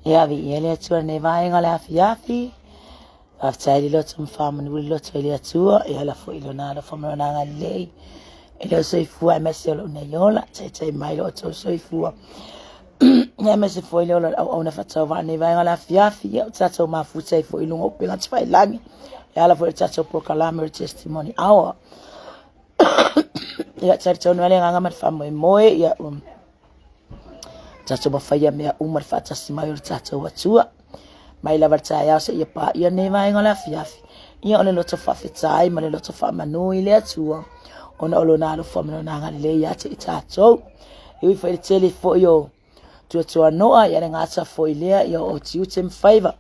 Ia, viia le Atua i lenei vaega o le afiafi. Faafetai i le loto ma faamanu le loto i le Atua, e ala foi i lona alofa ma lona agalelei i lou soifua aemaise o lou nei ola, taitai mai lo outou soifua. Aemaise foi le ola o le auauna faatauvaa i lenei vaega o le afiafi, ia o tatou mafuta ai foi i luga o upega tafailagi, e ala foi i le tatou polokalame o le Testimony Hour. Ia talitonu ai le agaga ma le faamoemoe, ia tatou mafaia mea uma le faatasi mai o le tatou Atua. Mai lava le taeao seia paia lenei vaega o le afiafi, ia o le loto faafetai ma le loto faamanu i le Atua, ona o lona alofa ma lona agalelei ia te i tatou. E ui foi i le tele foi o tuatuanoa, ia le gata foi lea ia o tiute ma faiva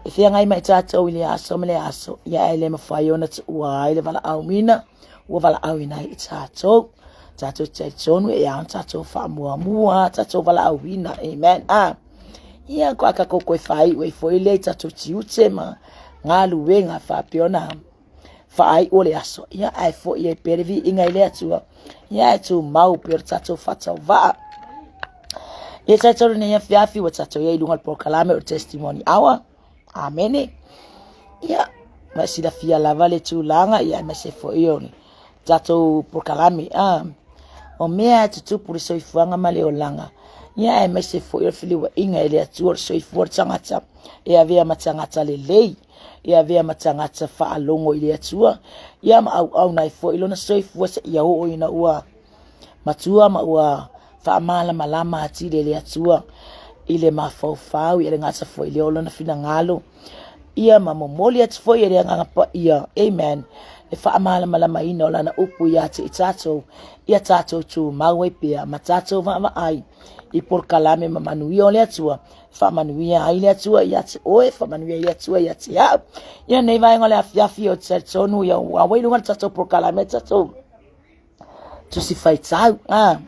e feagai ma i tatou i le aso ma le aso, ia ae le mafai ona tuua ai le valaauina ua valaauina ai i tatou. Tatou te talitonu e ao ona tatou faamuamua tatou valaauina. Amen. Ah. Ia, ko a tatou toe faaiu ai foi lea i tatou tiute ma galuega faapea ona faaiu o le aso. Ia, ae foi ai pea le viiga i le Atua. Ia, ae tumau pea le tatou faatauvaa. Ia, talitonu nei afiafi ua tatou i ai i luga o le polokalame o le Testimony Hour. Amene. Ia, ma silafia lava le tulaga, ia aemaise foi o le tatou polokalame. Ah, o mea e tutupu le soifuaga ma le olaga, ia aemaise foi o le feliuaiga e le Atua o le soifua o le tagata e avea ma tagata lelei, e avea ma tagata faalogo i le Atua, ia ma auauna ai foi lona soifua seia oo ina ua matua ma ua faamalamalama atili e le Atua i le mafaufau, ia le gata foi lea o lona finagalo, ia ma momoli atu foi e le Agaga Paia, amen, le faamalamalamaina o lana upu ia te i tatou, ia tatou tumau ai pea ma tatou vaavaai i polokalame ma manuia o le Atua, faamanuia ai le Atua ia te oe, faamanuia ai le Atua ia te au. Ia nei vaega o le afiafi ou te talitonu ia ua i luga le tatou polokalame tatou Tusi Faitau, a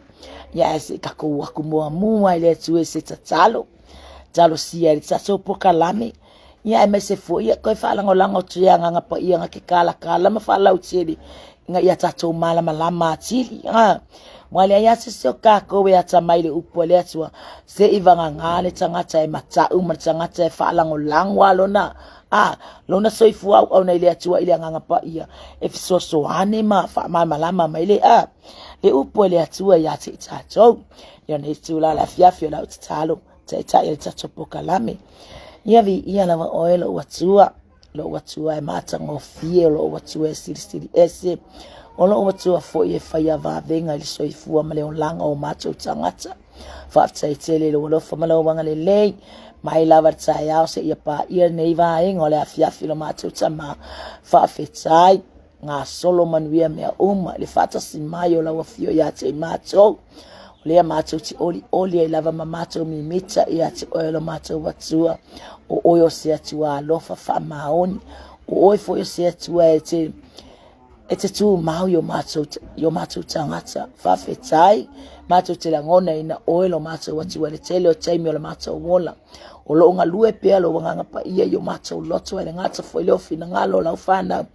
ia ae se i tatou aku muamua i le Atua i se tatalo, talosia i le tatou polokalame, ia aemaise foi ia toe faalagolago atu i Agaga Paia na te kalakala ma faalautele ina ia tatou malamalama atili. A ua leai lava se isi o tatou e atamai i le upu a le Atua, se i vagana le tagata e matau ma le tagata e faalagolago lava lona A, lona soifua auauna i le Atua i le Agaga Paia, e fesoasoani ma faamalamalama mai le a, le upu a le Atua ia te i tatou. Ia nei itula le afiafi o lau tatalo, taitai le tatou polokalame. Ia viia lava oe lou Atua, lou Atua e matagofie, o lou Atua e silisili ese, o lou Atua foi e faia vavega i le soifua ma le olaga o matou tagata. Faafetai tele i lou alofa ma lou agalelei mai lava le taeao seia paia lenei vaega o le afiafi lo matou tama. Faafetai gasolo manuia mea uma i le faatasi mai o lau afio ia te i matou. O lea matou te olioli ai lava ma matou mimita ia te oe lo matou Atua. O oe o se Atua alofa faamaoni. O oe foi o se Atua e te e te tumau i o matou, i o matou tagata. Faafetai, matou te lagonaina oe lo matou Atua i le tele o taimi o le matou ola. O lo o galue pea lou Agaga Paia i o matou loto e le gata foi lea o finagalo o lau fanau,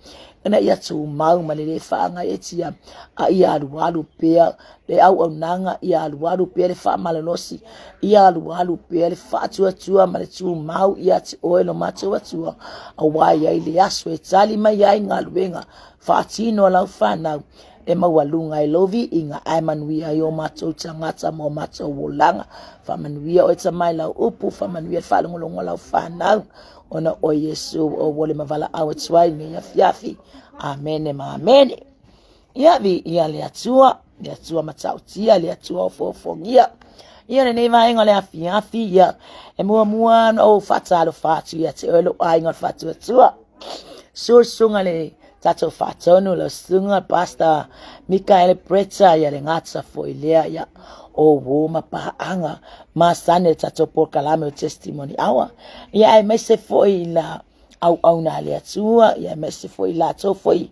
ina ia tumau ma le lē faagaeetia, a ia alualu pea le auaunaga, ia alualu pea le faamalolosi, ia alualu pea le faatuatua ma le tumau ia te oe lo matou Atua, aua e i ai le aso e tali mai ai galuega faatino a lau fanau e maualuga ai lou viiga ae manuia ai o matou tagata ma o matou olaga. Faamanuia oe Tama i lau upu, faamanuia le faalogologo a lau fanau, ona o Iesu o ua le mavalaau atu ai lenei afiafi. Amene ma amene. Ia viia le Atua, le Atua matautia, le Atua ofoofogia. Ia lenei vaega o le afiafi, ia e muamua ona ou faatalofa atu ia te oe lou aiga o le faatuatua. Susuga le tatou faatonu, lau susuga Pastor Mikaele Bretta, ia le gata foi lea, ia o uo ma paaga masani le tatou polokalame o Testimony Hour. Ia aemaise foi la auauna a le Atua, ia aemaise foi latou foi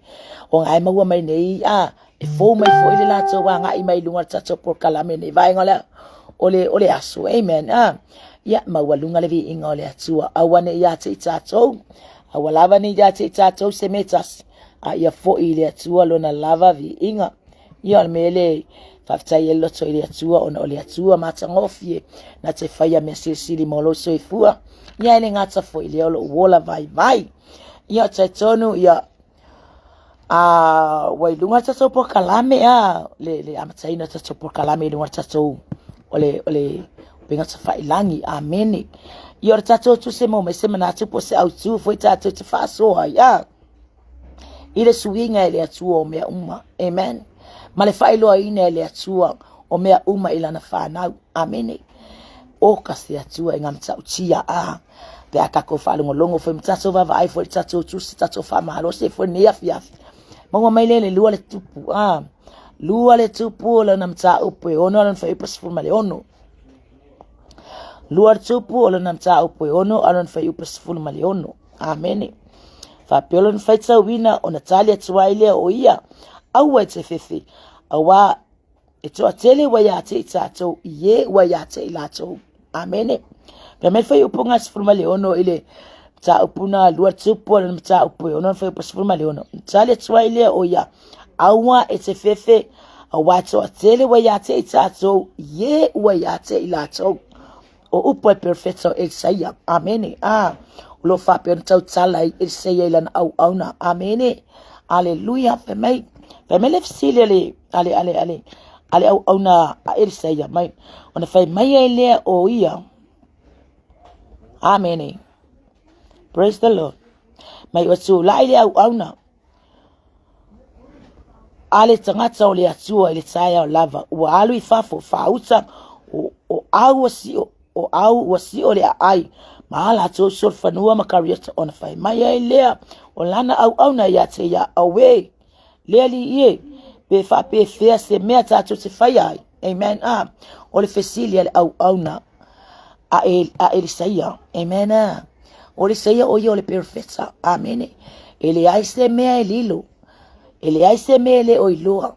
o e maua mai nei a e fou mai foi le latou agai mai luga o le tatou polokalame nei vaega o le o le o le aso. Amen. A ia maualuga le viiga o le Atua. Aua ne i ia te i tatou, aua lava ne i ia te i tatou se mea e tasi. A ia foi i le Atua lona lava viiga. Ia o le mea lea e faafetai ai le loto i le Atua ona o le Atua matagofie na te faia mea silisili mo lou soifua. Ia e le gata foi i lea o lou ola vaivai. Ia o talitonu ia a ua i luga le tatou polokalame a le, le amataina o le tatou polokalame i luga o le tatou o le, o le upega tafailagi. Amene. Ia o le tatou tusi e maua mai se manatu po o se autu foi tatou te faasoa ai a i le suiga e le Atua o mea uma. Amen. Ma le faailoaina e le Atua o mea uma i lana fanau. Amene. O ka se Atua e gamatautia a pe a tatou faalogologo foi ma tatou vaavaai foi i le tatou tusi, tatou faamalosi ai foi lenei afiafi. Maua mai lea i le lua le tupu, a lua le tupu o lana mataupu e ono lona fuaiupu 16. Lua le tupu o lona mataupu e ono a lona fuaiupu 16. Amene. Faapea lona faitauina ona tali atu ai lea o ia, aua e te fefe, auā e toatele ua ia te i tatou i e ua ia te i latou. Amene. Fai mai le fuaiupu 16 i le mataupu na lua tupu o le mataupu e ono fuaiupu 16. Tali atu ai lea o ia, aua e te fefe, auā e toatele ua ia te i tatou i e ua ia te i latou. O upu a le perofeta o Elisaia. Amene. A, o lo o faapea ona tautala ai Elisaia i lana auauna. Amene. Aleluia. Fai mai, fai mai le fesili a le, a le, a le, a le, a le auauna a Elisaia mai. Ona fai mai ai lea o ia. Amene. Praise the Lord. Mai ua tulai le auauna a le tagata o le Atua i le taeao lava, ua alu i fafo, faauta o, o au ua sio, o au ua sio le aai, ma a latou solofanua ma kariota ona fai mai ai lea o lana auauna ia te ia, auē, le Alii e, pe faapefea se mea tatou te faia ai. Amen. Ah, o le fesili a le auauna a, El, a Elisaia. Amen. Ah. O Elisaia o ia o le perofeta. Amene. E leai se mea e lilo. E leai se mea e le o iloa.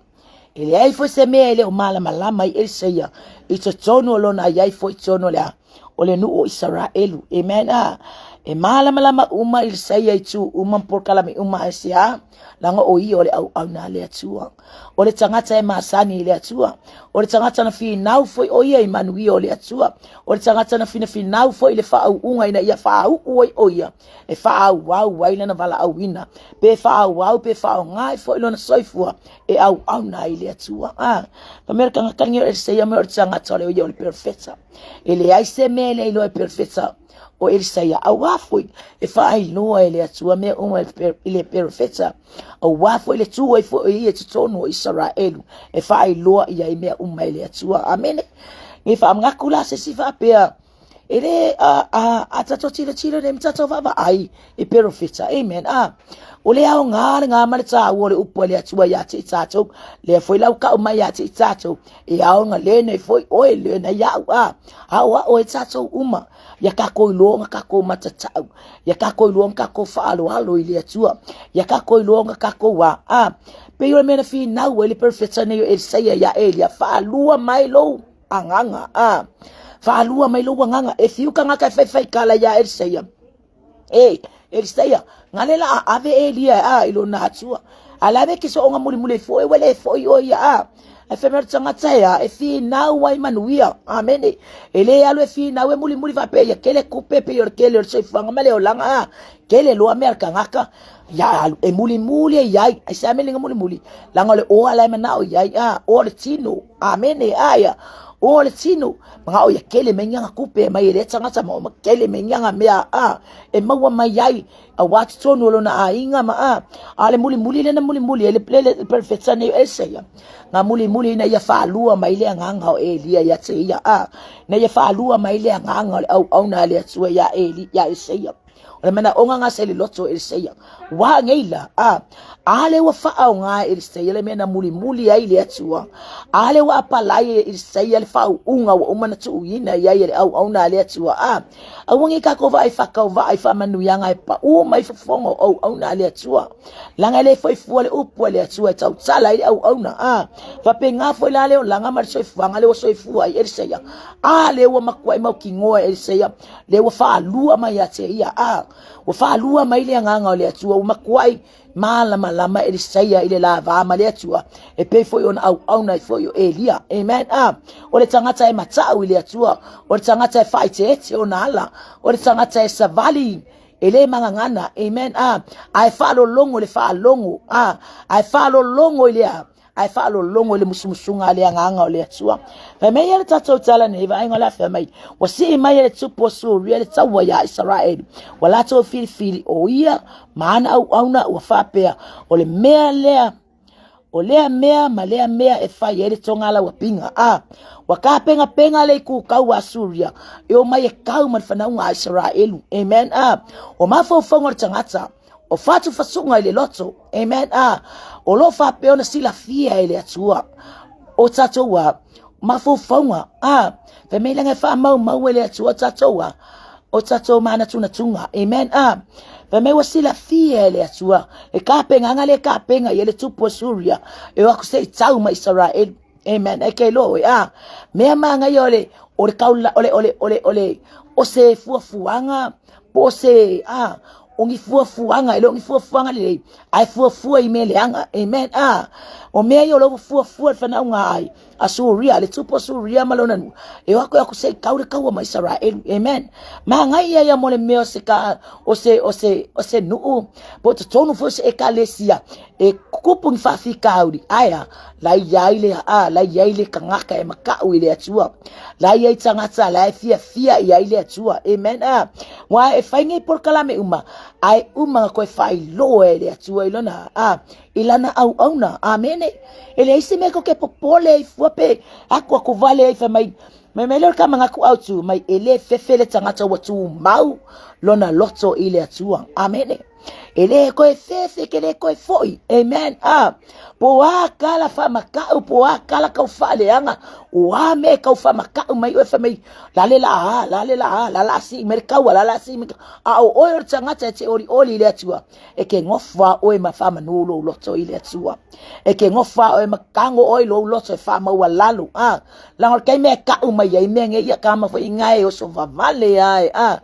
E leai foi se mea e le o malamalama i Elisaia i totonu o lona ai foi totonu o le a o le nuu o Isaraelu. Amen. Ah. E malamalama uma Elisaia i tu uma ma polokalame uma aisea laga o ia o le auauna a le Atua. O le tagata e masani i le Atua. O le tagata na finau foi o ia i manuia o le Atua. O le tagata na finafinau foi i le faauuga ina ia faauu ai o ia e faaauau ai lana valaauina. Pe faaauau pe faaaoga ai foi lona soifua e auauna ai i le Atua. Ah, fai mai o le tagata lenei o Elisaia mai o le tagata o le ia o le perofeta. E leai se mea e le iloa e perofeta o Elisaia, auā foi e faailoa e le Atua mea uma i le perofeta, auā foi le tu ai foi o ia i totonu o Isaraelu e faailoa i ai mea uma e le Atua. Amene. Nei faamanatu la se isi faapea, e le a, a, a tatou tilotilo nei ma tatou vaavaai i perofeta. Amen. A, o le aoga lena ma le tāua o le upu a le Atua ia te i tatou, lea foi lau kau mai ia te i tatou, e aoga le nei foi oe le nei au a, aoao ai tatou uma, ia tatou iloa ona tatou matatau, ia tatou iloa ona tatou faaaloalo i le Atua, ia tatou iloa ona tatou a, a, pei o le mea na finau ai le perofeta nei o Elisaia ia Elia, faalua mai lou agaga, a, faalua mai lou agaga, e fiu tagata e faifaikala ia Elisaia, E, Elisaia, ngale la a ave Elia a i lona atua. A la ke so onga muli muli fo e wele fo i o ia a. E fe mea tagata e a, e finau ai manuia. Amene. E le alu e finau e muli muli fa pe ia kele kupe pe o le kele o le soifuaga ma le olaga a. Kele loa mea le tagata. Ia alu e muli muli e iai. Ai se amene muli muli. Langa o le oa la e manao iai a. Oa le tino. Amene a ia. Oa le tino. Manao ia kele mai ni kupe mai e le tagata ma o kele mai ni mea a e maua mai ai auā totonu o lona aiga ma a a le mulimuli lena mulimuli e le le perofeta nei o Elisaia nga mulimuli ina ia faalua mai le agaga o Elia ia te ia a ina ia faalua mai le agaga o le auauna a le Atua ia Eli ia Elisaia. O le manaoga nga sa i le loto o Elisaia. Ua nei la, a, a le ua faaaoga e Elisaia le mea na mulimuli ai le Atua. A le ua apalai e Elisaia le faauuga ua uma na tuuina i ai e le auauna a le Atua. A, aua nei tatou vaai faatauvaa i faamanuiaga e paū mai fofoga o auauna a le Atua. Leaga e le foi fua le upu a le Atua e tautala ai le auauna. A, faapena foi la le olaga ma le soifuaga le ua soifua ai Elisaia. A le ua matuai mautinoa e Elisaia lea ua faalua mai ia te ia, a, ua faalua mai le agaga o le Atua, ua matuai Malamalama Elisaia i le lava ma le Atua, e pei foi ona auauna ai foi o Elia. Amen. Ah, o le tagata e matau i le Atua, o le tagata e faaeteete ona ala, o le tagata e savali e le magagana. Amen. Ah, ae faalologo i le faalogo. Ah, ae faalologo i le a? Ae faalologo i le musumusuga a le agaga o le Atua. Fai mai ia le tatou tala nei vaega o le a fai mai, ua sii mai e le tupu o Suria le taua iā Isaraelu, ua latou filifili o ia ma ana auauna ua faapea, o le mea lea, o lea mea ma lea mea e fai ai le togalauapiga. A, ua tapegapenga le ikukau a Suria e omai e kau ma le fanauga a Isaraelu. Amen. A, o mafaufauga o le tagata, o fatufasuga i le loto. Amen. A, o lo o faapea ona silafia e le Atua o tatou a mafaufauga. A, fai mai leaga e faamaumau e le Atua tatou a o tatou manatunatuga. Amen. A, fai mai ua silafia e le Atua le tapenaga lea e tapena i ai le tupu o Suria e o atu se i tau ma Isaraelu. Amen. E ke loe a mea manaia o le o le kaula o le o le o le o le o se fuafuaga po o se a o ni fuafuaga e le o ni fuafuaga lelei ae fuafua i mea leaga. Amen. A o mea ia o lo fuafua le fanauga ai a Suria le tupu o Suria ma lona nuu e o atu e aku se i kau le kaua ma Isaraelu. Amen. Manaia ia mo le mea o se ka o se o se o se nuu po o totonu foi o se ekalesia e kupu ni faafitauli ae a la i ai le a la i ai le tagata e makaʻu i le Atua la i ai tagata la e fiafia i ai le Atua. Amen. A ua e fai nei polokalame uma ae uma na koe faailoa e le Atua i lona a i lana auauna. Amene. E leai se mea ko ke popole i fua pe aku aku vale ai fai mai mai mai leo ka manatu au tu mai e le fefe le tagata ua tumau lona loto i le Atua. Amene. E le koe fefe ke le koe foi. Amen. Ah, po a kala whamakau, po a kala kau whaaleanga, o a me kau whamakau mai oe whamei, la le la a, la le la a, la la si me kaua, la la si me a o oe o le tagata e te oli oli i le Atua, e ke ngofa oe ma whamanu lou loto i le Atua. E ke ngofa oe ma kango oe lou loto e whamaua lalo. Ah, langa o le taimi e kau mai ai mea nge ia ka ma fo inga e oso vavale ai. Ah,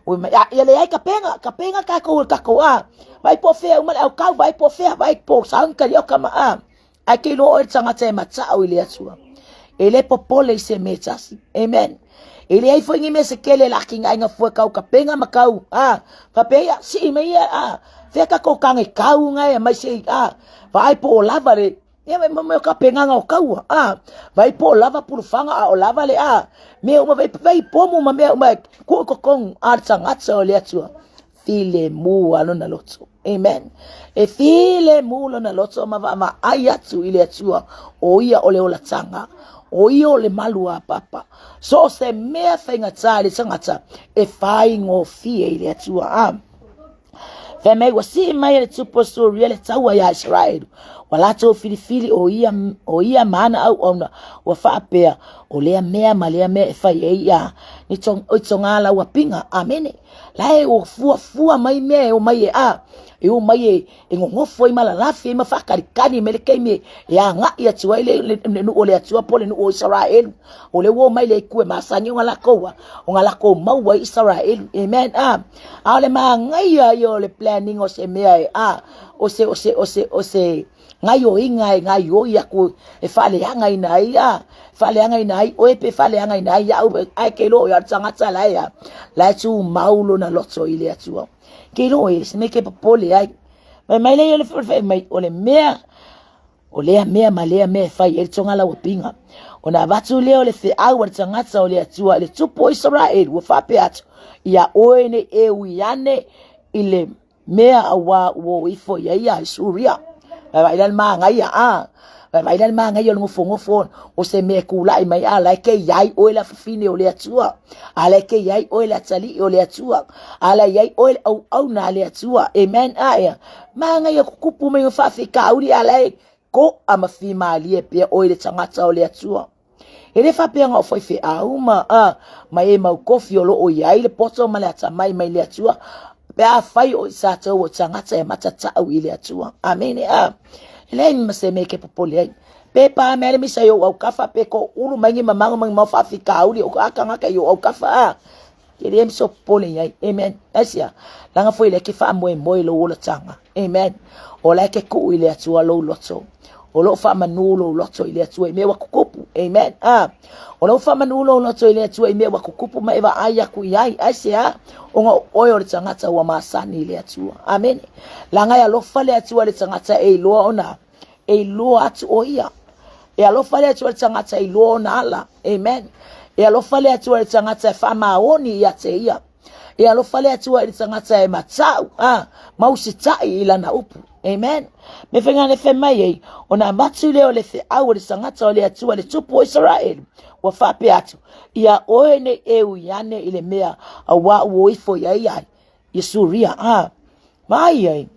Ui mai, a, ia leai ka penga, ka penga kākou e kākou, a, vai po whea umale au kau, vai po whea, vai po saun kari o kama, a, ai ke iloa oe le tagata e mata'u i le Atua. E le popole i se mea tasi. Amen. E leai foi ni mea se kele la ki ngainga fue kau ka penga ma kau, a, faapea ia, sii mai ia, a, whea kākou kāngai kau ngai, mai se, a, vaai po o lava le, Ia mai mo ka penganga o kaua, a, vai po lava pulufanga a o lava le a, mea uma vai, vai pomu ma mea uma ku i kokong a le tagata o le Atua. Filemu a lona loto. Amen. E filemu lona loto ma vaavaai atu i le Atua o ia o le olatanga, o ia o le malu a papa. So o se mea faigata i le tagata e faigofie i le Atua. A. Fai mai ua sii mai e le tupu o Suria le taua iā Isaraelu, ua latou filifili o ia, o ia ma ana auauna, ua faapea, o lea mea ma lea mea e fai ai ia ni to, i togā lauapiga. Amene. La e ua fuafua mai mea e omai e a, e omai e, e gogofo ai ma lalafi ai ma faakalikali mai le taimi e agaʻi atu ai le, le, le nuu o le Atua po o le nuu o Isaraelu. O lea ua omai le itu e masani ona lakou a, ona lakou maua ai Isaraelu. Amen. A, a o le magaia ia o le planning o se mea e a, o se, o se, o se, o se gaioiga e gaioi aku e faaleagaina ai a, faaleagaina ai oe pe faaleagaina ai au, ae ke iloa o le tagata la e a, la e tumau lona loto i le Atua. Ke iloa e se mea ke popole ai. Fai mai lea o le fai mai o le mea o lea mea ma lea mea e fai ai le togalauapiga. Ona avatu lea o le feau a le tagata o le Atua i le tupu o Isaraelu, ua faapea atu, Iā oe nei e ui ane i le mea auā ua o ifo i ai ia Suria. Vaivai la le magaia, a. Vaivai la le magaia o le nofonofo o se mea e kulaʻi mai, a la e ke iai oe le afafine o le Atua. A la e ke iai oe le atalii o le Atua. A la iai oe le auauna a le Atua. Amen. A ea. Magaia kukupu mai o faafitauli a la e koʻa ma fimalie pea oe le tagata o le Atua. E le faapea na o faifeau ma a ma e mau kofi o loo i ai le poto ma le atamai mai le Atua pe afai o i tatou o tagata e matatau i le Atua. Amene. A e leai ma se mea e ke popole ai. Pe pa mea le misa i ou aukafa pe ko ulu mai ni mamago mai mau faafitauli o ka tagata i ou aukafa a. Ke le so popole i ai. Amen. Aisia, langa foi le ke faamoemoe lou olataga. Amen. O la e ke kuu i le Atua lou loto. O loo faamanu lou loto i le Atua i mea ua kukupu. Amen. Ah. O lou faamanu lou loto i le Atua i mea ua kukupu ma e vaai aku i ai. Aisea? Ona o oe o le tagata ua masani i le Atua. Amene. Leaga e alofa le Atua i le tagata e iloa ona e iloa atu o ia. E alofa le Atua i le tagata e iloa ona ala. Amen. E alofa le Atua i le tagata e faamaoni ia te ia. E alofa le Atua i le tagata e matau, a, ma usitai i lana upu. Amen. Me whainga le whai mai ei, o nā matu lea o le wheau o le tagata o le Atua le tupu o Israeli, ua whaapea atu, ia oe nei e ui ane i le mea a wā ua ifo i ai ai, i Suria, a, Mai ai,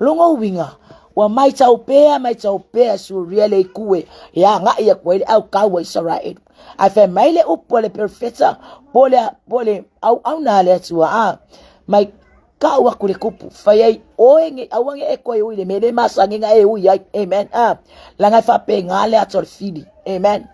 longa uiga, ua maitau pea, maitau pea Suria le itu e e agai aku ai le au kaua Isaraelu. Ae fai mai le upu a le perofeta po le, po le auauna a le Atua, a, mai kau aku le kupu, fai ai oe nge, aua nge e koe ui le mea le masani e ui ai. Amen. A, leaga e faapena le ata o le fili. Amen.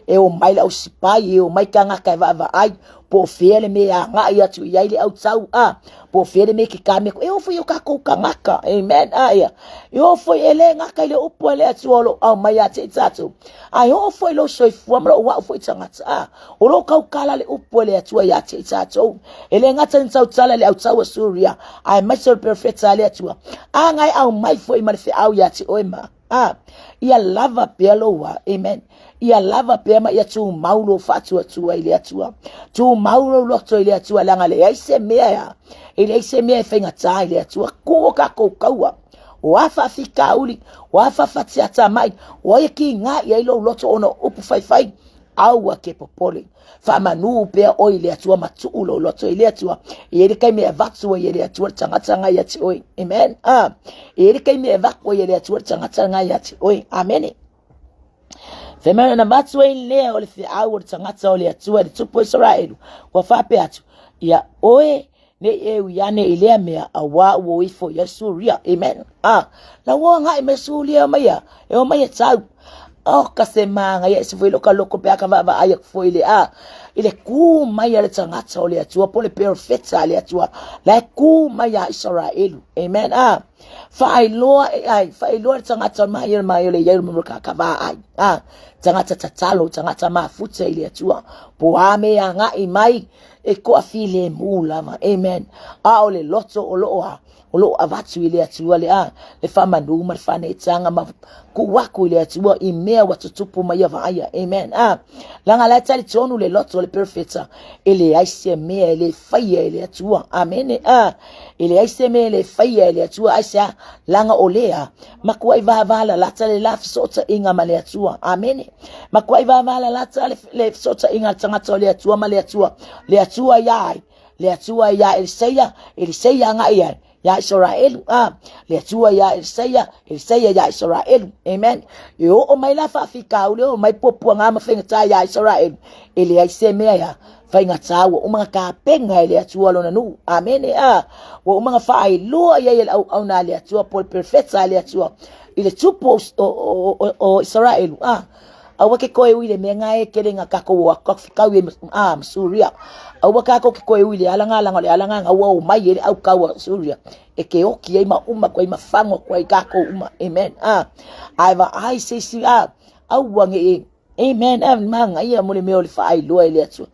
E o mai le au sipai, e o mai kangaka e vaavaai, po o fea le mea e agai atu i ai le autau, a, po o fea le mea ke kame aku, e o foi o kākou kangaka, amen, a ia, e o foi e le gata i le upu a le Atua o lo o aumai ia te i tātou, a e oo foi lou soifua ma lou au foi tagata, a, o lo o tautala le upu a le Atua ia te i tātou, e le gata ina tautala i le autau a Suria, aemaise o le perofeta a le Atua, a na e aumai foi ma le feau ia te oe ma. A, ia lava pea lou wā. Amen. Ia lava pea ma ia tumau lou faatuatua i le Atua. Tumau lou loto i le Atua, leaga leai se mea e, e leai se mea e faigata i le Atua. Kū o kākou kaua. O a faafitauli, o a faafatiatamai, o ai e kīnā i ai lou loto ona o upu faifai, aua ke popole. Faamanu pea oe i le Atua ma tuu lou loto i le Atua. E i ai le taimi e avatu ai e le Atua le tagata lena ia te oe. Amen. Ah, e i ai le taimi e avatu ai e le Atua le tagata lena ia te oe. Amene. Fai mai ona avatu ai lea o le feau o le tagata o le Atua i le tupu o Isaraelu, ua faapea atu, ia oe Ne i e ui ane i lea mea, auā ua o ifo i ai Suria. Amen. Ah, la ua agai mai Suria mai ia, e o mai e tau. Oh, ka se māngaia e se foi lo ka loko pe a ka vaavaai aku foi i le a. I le kū mai a le tagata o le Atua, po le perofeta a le Atua, la e kū mai a Isaraelu. Amen. Ah, faailoa e ai, faailoa le tagata o mai o mai o le iai o ka ka vaai. Ah, tagata tatalo, tagata mafuta i le Atua. Po a me agai mai, E toafilemu lava. Amen. A o le loto o loo a, o loo avatu i le Atua le a, le faamanu ma le faaneetaga ma tuu aku i le Atua i mea ua tutupu ma ia vaaia. Amen. A, leaga la e talitonu le loto o le perofeta, e leai se mea e le faia e le Atua. Amene. A, e leai se mea e le faia e le Atua. Aisea? Leaga o lea, matuai vavalalata le la fesootaiga ma le Atua. Amene. Matuai vavalalata le, le fesootaiga a le tagata o le Atua ma le Atua. Le Atua ia ai, le Atua ia Eliseia, Eliseia agai i ai, ia Isaraelu. Ah, le Atua ia Eliseia, Eliseia ia Isaraelu. Amen. E oo mai la faafitauli, oo mai puapuaga ma faigata ia Isaraelu. E leai se mea ia faigata ua uma na tapena e le Atua lona nuu. Amene. Ah, ua uma na faailoa i ai e le auauna a le Atua po o le perofeta a le Atua i le tupu o, o, o, o, o Isaraelu. Ah, aua ke koe ui le mea ngā e kere ngā kākou o aku whikau e a Suria. Aua kākou ke koe ui le ala ngā langa le ala ngā ngā ua o mai e le au kau a Suria. E ke oki ai ma uma koe ma whango koe kākou uma. Amen. Ah, ai va ai se si ah, aua nge e Amen. A māngaia mo le mea o le faailoa e le Atua.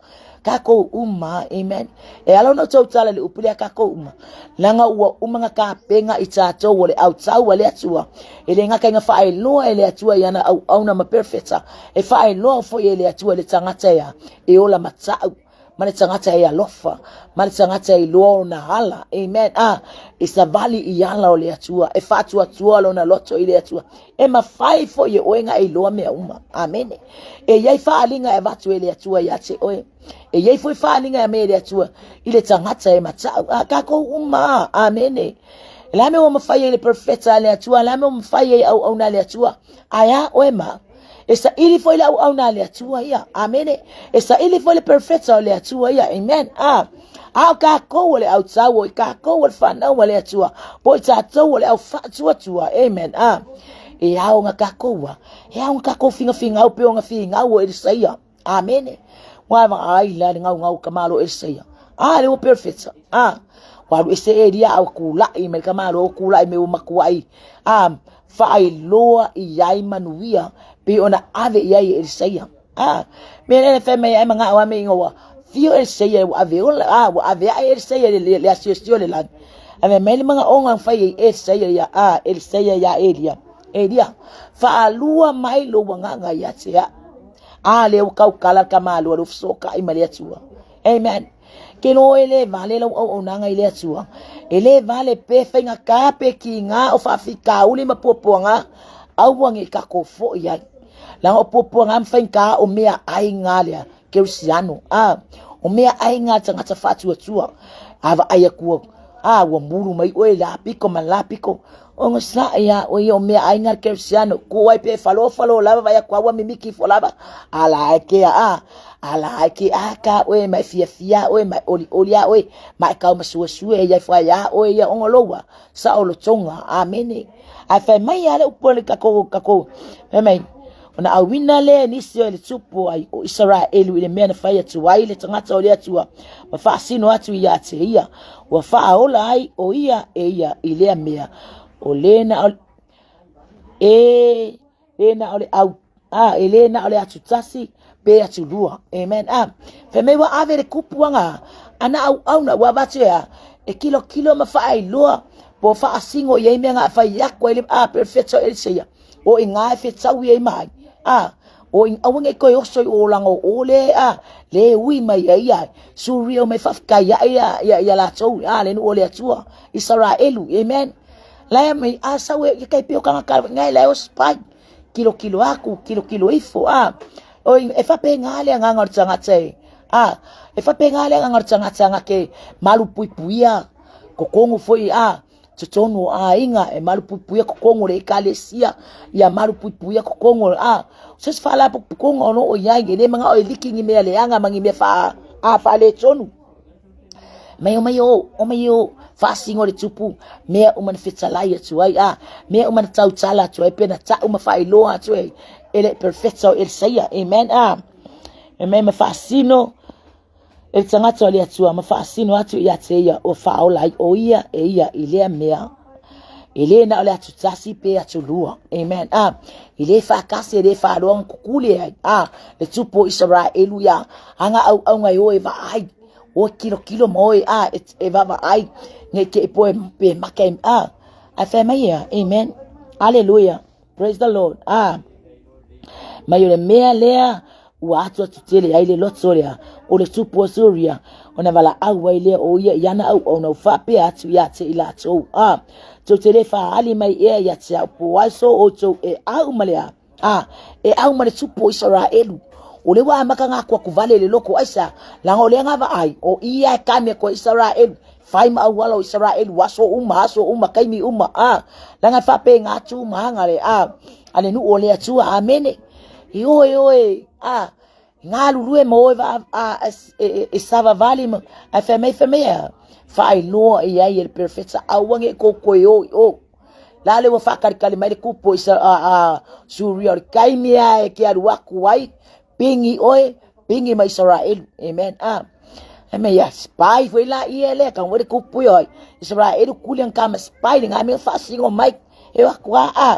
Kākou uma, amen. E ala ona tou tala le upu lea kākou uma. Leaga ua uma nga kapenga i tātou o le autau a le Atua. E le gata i nga faailoa e le Atua i ana auauna ma perofeta. E faailoa foi e le Atua i le tagata ea e ola matau ma le tagata e alofa, ma le tagata e iloa ona ala. Amen. Ah, e savali i ala o le Atua, e faatuatua lona loto i le Atua. E mafai foi e oe nga e iloa mea uma. Amene. E iai faaaliga e avatu e le Atua ia te oe. E iai foi faaaliga e aumai e le Atua i le tagata e matau. Ah, kākou uma. Amene. E la mea ua mafai ai le perofeta a le Atua, la mea ua mafai ai auauna a le Atua. Ae a oe ma? E saili foi le auauna a le Atua ia. Amene. E saili foi le perofeta o le Atua ia. Amen. Ah. A o kākou o le au tau, o i kākou o le whanau a le Atua, po i tātou o le au whaatuatua. Amen. Ah. E ao nga kākou a. E ao nga kākou fingafingau pe o nga fingau o Elisaia. Amene. Ua vaai la le gaugau ka malo Elisaia. A le ua perofeta. A. Ua alu ese Elia a ua kulaʻi mai le tamāloa, ua kulaʻi mai ua matuaʻi, a faailoa i ai manuia pei ona ave i ai e Elisaia. A, mea lele fai mai ai manaʻo a me inga ua fio Elisaia ua ave ola, a ua ave aʻe Elisaia le, le, le asiosio le lani. A mea mai le manaʻoga na fai ai Elisaia ia, a Elisaia iā Elia. Elia, faalua mai lou agaga ia te aʻu. A lea ua kaukala le tamāloa lea ua fesootaʻi ma le Atua. Amen. Ke loa e le vale lau auaunaga i le Atua. E le vale pe faigata pe kiga o faafitauli ma puapuaga, aua ne i tatou foi ai. Leaga o puapuaga ma faigata o mea aiga lea kerisiano. A, o mea aiga tagata faatuatua. A vaai atu a ua mulu mai oe i la pito ma la pito. Onosai iā oe ia o mea aiga le kerisiano. Kū ai pe falofalo lava vaai atu a ua mimiti ifo lava. Ala ai ke a, ala ai ke a ka oe ma e fiafia oe ma e olioli a oe ma e kau masuesue ia fai iā oe ia ona loua saolotoga. Amene. Ae fai mai a le upu a le takou takou fai mai ona auina lea nisi o le tupu ai o Isaraelu i le mea na fai atu ai le tagata o le Atua ma faasino atu ia te ia ua faaola ai o ia e ia i lea mea o le na o e le na o le au a e le na o le atu tasi pe atu lua. Amen. A fai mai ua ave le kupuaga ana auauna ua avatu e a e kilokilo ma faailoa po faasino i ai mea na fai aku ai le a perfecto Eliseia o i ngā e whetau i ai mai. A, o i aua nei koe oso i o langa o o le a, le ui mai ai ai, Suria o mai whawhikai ai ia, ia, ia lātou, a, le nu o le Atua, Isaraelu, amen. Lae mai, a, sau e, ia kai peo kanga ka, ngai lae o spai, kilo kilo aku, kilo kilo ifo, a, o i, e whape ngā le anganga o le tangata e, a, e whape ngā le anganga o le tangata nga ke malu puipuia, kokongu foi, a, totonu o aiga e malupuipuia kokogu o le ekalesia ia malupuipuia kokogu o a se se faalapotopotoga o lo o i ai e le manao e liki ni mea leaga ma ni mea faa a faaletonu mai o mai o o mai o faasino le tupu mea uma na fetalai atu ai a mea uma na tautala atu ai pe na tau ma faailoa atu ai e le perfecto Elisaia amen a amen ma faasino E le tagata o le Atua ma faasino atu ia te ia ua faaola ai o ia e ia i lea mea e le na o le atu tasi pe atu lua. Amen. A, i le faakasi e le faaloa na kukuli ai. A, le tupu o Isaraelu ia, anga au au ngai o e vaai. O kilo kilo ma oe, a, e, e vavaai. Nei ke i poe pe make. A, ai whai mai ia. Amen. Hallelujah. Praise the Lord. A, mai o le mea lea, ua atu atu tele ai le loto lea o le tupu o Suria, ona valaau ai lea o ia i ana auauna ua faapea atu ia te i latou, a, tou te le faaali mai ea ia te au po ai so outou e au ma le a, a, e au ma le tupu o Isaraelu. O le ua amata ngā kua kuvale le loko aisa, langa o lea ngā vaai, o ia e kame koe Isaraelu, fai ma auala o Isaraelu, aso uma, aso uma, kaimi uma, a, langa e whape ngā tū mahanga le, a, a le nuu o le Atua, amene. I oe oe, a, galulue ma oe va, a, e, e, e savavali ma, a fai mai, fai mai, a, faailoa i ai e le perofeta, aua ne i kou koe o i o. La le ua faakalikali mai le kupu o isa, a, a, Suria o le taimi a e ke alu aku ai, pingi oe, pingi ma Isaraelu. Amen. A, Amen. Ya, spy foi la ia le, ka ngwe le kupu i oi. Isaraelu kuli ang kama spy, le ngā mea whaasingo mai. E wa kua a.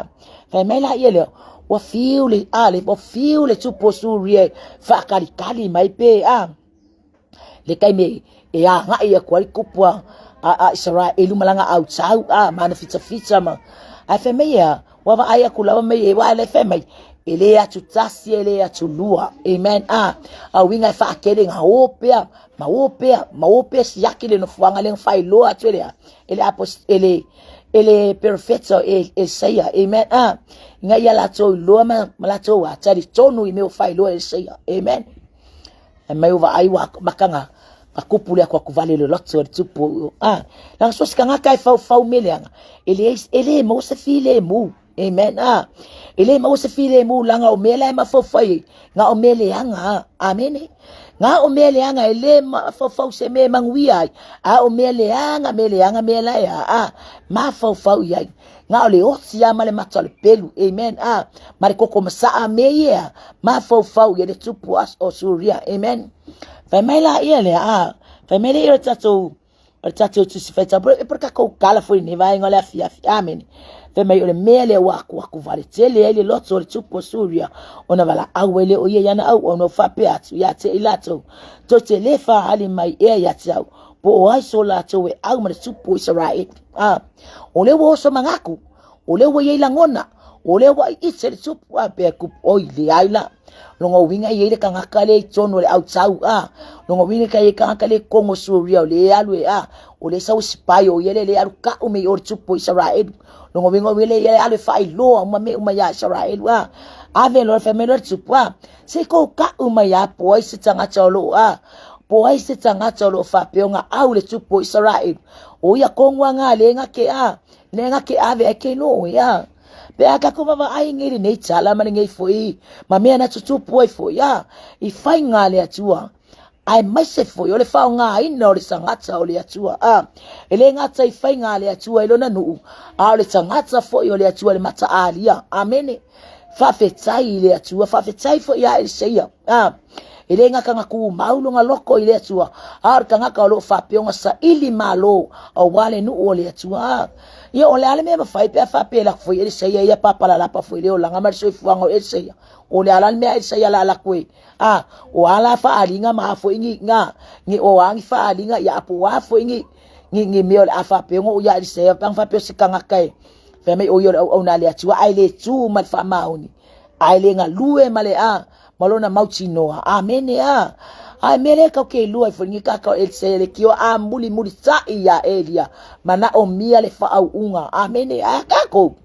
Fai mai la ia lea, ua fiu le, a, le, ua fiu le tupu o Suria e whaakalikali mai pe, a. Le taimi e agai aku ai le kupu a, a, a Isaraelu ma lana autau, a, ma ana fitafita ma. Ae fai mai ia, ua vaai aku lava mai e, ua le fai mai, e le atu tasi, e le atu lua. Amen. A, a uiga e whaakele ngā o pea, ma o pea, ma o pea siaki le nofoaga le whailoa atu e lea. E le apos, e le, e le perofeta e Elisaia. Amen. Ah, inga ia latou iloa ma, ma latou a talitonu i mea o faailoa e Elisaia. Amen. E mai o vaai ua makanga ka kupu le aku aku vale le loto le tupu. Ah, langa so se kangaka e faufau me leanga. E le e le maua se filemu. Amen. Ah, e le maua se filemu langa o mea la e mafaufau ai. Nga o mea leaga. Ah, amene. Nga o mea leaga e le mafaufau se mea e manuia ai. A o mea leaga, mea leaga, mea la e a. Ah, mafaufau i ai. Nga o le oti a ma le mata o le pelu. Amen. Ah, ma le koko masaa me ia. Mafaufau i le tupu o Suria. Amen. Fai mai la ia lea. Ah, fai mai le ia o tatou. O le tatou tusi faitau e po le tatou tala foi lenei vaega o le afiafi. Amene. Fai mai o le mea lea ua akuaku vale tele ai le loto o le tupu o Suria, ona valaau ai lea o ia i ana auauna ua faapea atu ia te i latou, Tou te le faaali mai ea ia te au, po o ai so latou e au ma le tupu o Isaraelu. A, o lea ua oso manatu, o lea ua i ai lagona, o lea ua iite le tupu, a, pea kupu, oi, leai la. Longa uiga e i ai le tagata lea i totonu o le autau, a, longa uiga e i ai le tagata lea i totonu o Suria o lea e alu e, a, o lea e sau e spy, o ia lea e alu ka'u me i o le tupu o Isaraelu. Longa uiga o ia lea e alu e faailoa uma mea uma iā Isaraelu, a, ave loa fai mai loa le tupu, a, se i kou ka'u mai a po o ai se tagata o loo, a, po o ai se tagata o loo faapea ona au le tupu o Isaraelu. O ia tonu a ngā le nga ke, a, le nga ke ave ai ke loo, a. Pe a tatou vaavaai nei lenei tala ma lenei foi ma mea na tutupu ai foi a i faiga a le Atua aemaise foi o le faaaogaina o le tagata o le Atua a e le gata i faiga a le Atua i lona nuu a o le tagata foi o le Atua i le mataalia. Amene. Faafetai i le Atua, faafetai foi ia Eliseia. A e le gata na tumau lona loto i le Atua, a o le tagata o lo o faapea ona saili malo aua le nuu o le Atua. A ia o le a le mea e mafai pe a faapea e alu atu foi Eliseia ia papalalapa foi le olaga ma le soifuaga o Eliseia. O le a la le mea a Eliseia la alu atu e a o a la faaaliga ma a foi ni na ni o a ni faaaliga ia po o a foi ni ni ni mea o le a faapea ona oo ia Eliseia pe ana faapea o se tagata e fai mai o ia o le auauna a le Atua ae le tu ma le faamaoni ae le galue ma le a ma lona mautinoa. Amene a. Ae mea lea kau ke lua i foi ni kaka o Eliseia le kio a muli muli ta'i ia Elia manaomia le faauuga. Amene a kākou.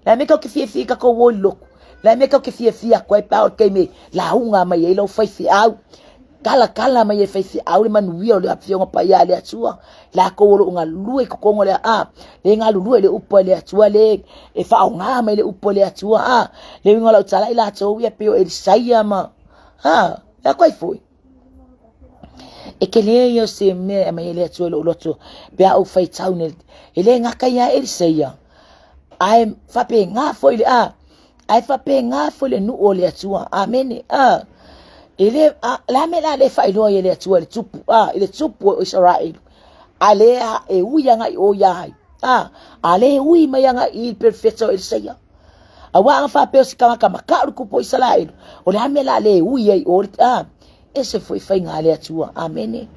La mea kau ke fiafia i kakou o i loku. La mea kau ke fiafia aku ai pā o le taimi lauga mai ai lau faifeau. Kalakala mai e faifeau le manuia o le Afioga Paia a le Atua. Lakou o loo galulue i totonu o le a le galulue i le upu a le Atua le e faaaoga mai le upu a le Atua a le uiga o lau tala i latou ia pei o Elisaia ma a e aku ai foi. E tele ia o se mea e aumai ai le Atua i lou loto pe a ou faitau nei e le gata ia Elisaia ae faapena foi le a Ae faapena foi le nuu o le Atua. Amene. A. E le, a, le a mea la le faailoa ai e le Atua i le tupu, a, i le tupu o Isaraelu. A le a e ui agai o ia ai. A, a le ui mai agai i le perofeta o Elisaia. Auā ana faapea o se tagata makaʻu le tupu o Isaraelu, o le a mea la le ui ai o le, a, ese foi faiga a le Atua. Amene.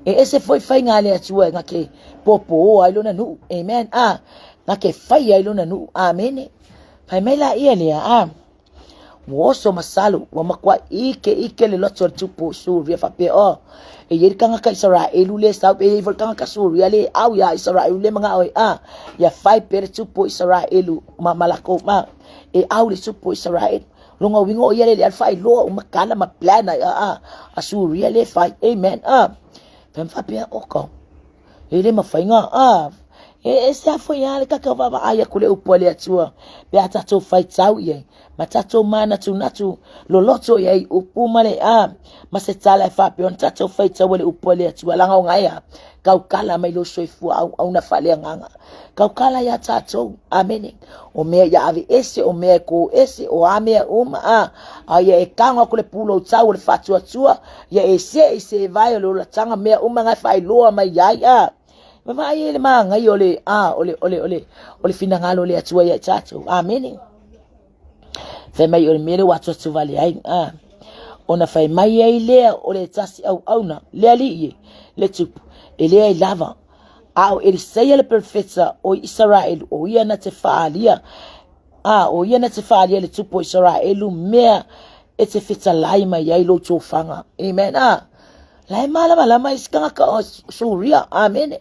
E ese foi faiga a le Atua e na ke pōpōa ai lona nuu. Amen. A, na ke fai ai lona nuu. Amene. Fai mai laia lea, a, ua oso masalo, ua matua ike ike le loto o le tupu o Suria faapea, oh, e i ai le tagata Isaraelu le sau, e i ai foi le tagata Suria le au iā Isaraelu le manao e, a, ia fai pea le tupu o Isaraelu ma, ma lakou, ma, e au le tupu o Isaraelu. Lona uiga o ia le le alu faailoa uma kala ma plan a, a, a Suria le fai. Amen. A, fai ma faapea, oka. E le mafai na, a, e ese a foi a le tatou vaavaai atu le upu a le Atua, pe a tatou faitau i ai, ma tatou manatunatu loloto i ai upu ma le a, ma se tala e faapea ona tatou faitau le upu a le Atua, laga o gaea, kaukala mai lou soifua auauna faaleagaga, kaukala iā tatou, amene. O mea ia ave ese, o mea e kō ese, o a mea uma, a, a ia e tago aku le pulou tau o le faatuatua, ia e see i se vae o le olataga mea uma na e faailoa mai ai, a. Vaavaai ai le mānaia o le, a, o le, o le, o le, o le finagalo o le Atua ia i tatou. Amene. Fai mai o le mea lea ua atuatu vale ai, a. Ona fai mai ai lea o le tasi auauna, le alii e, le tupu, e leai lava A o Eliseia le perofeta o Isaraelu, o ia na te faaalia, a o ia na te faaalia le tupu o Isaraelu mea e te fetalai mai ai lou tofaga. Amen. A, la e malamalama isi tagata o Suria. Amene.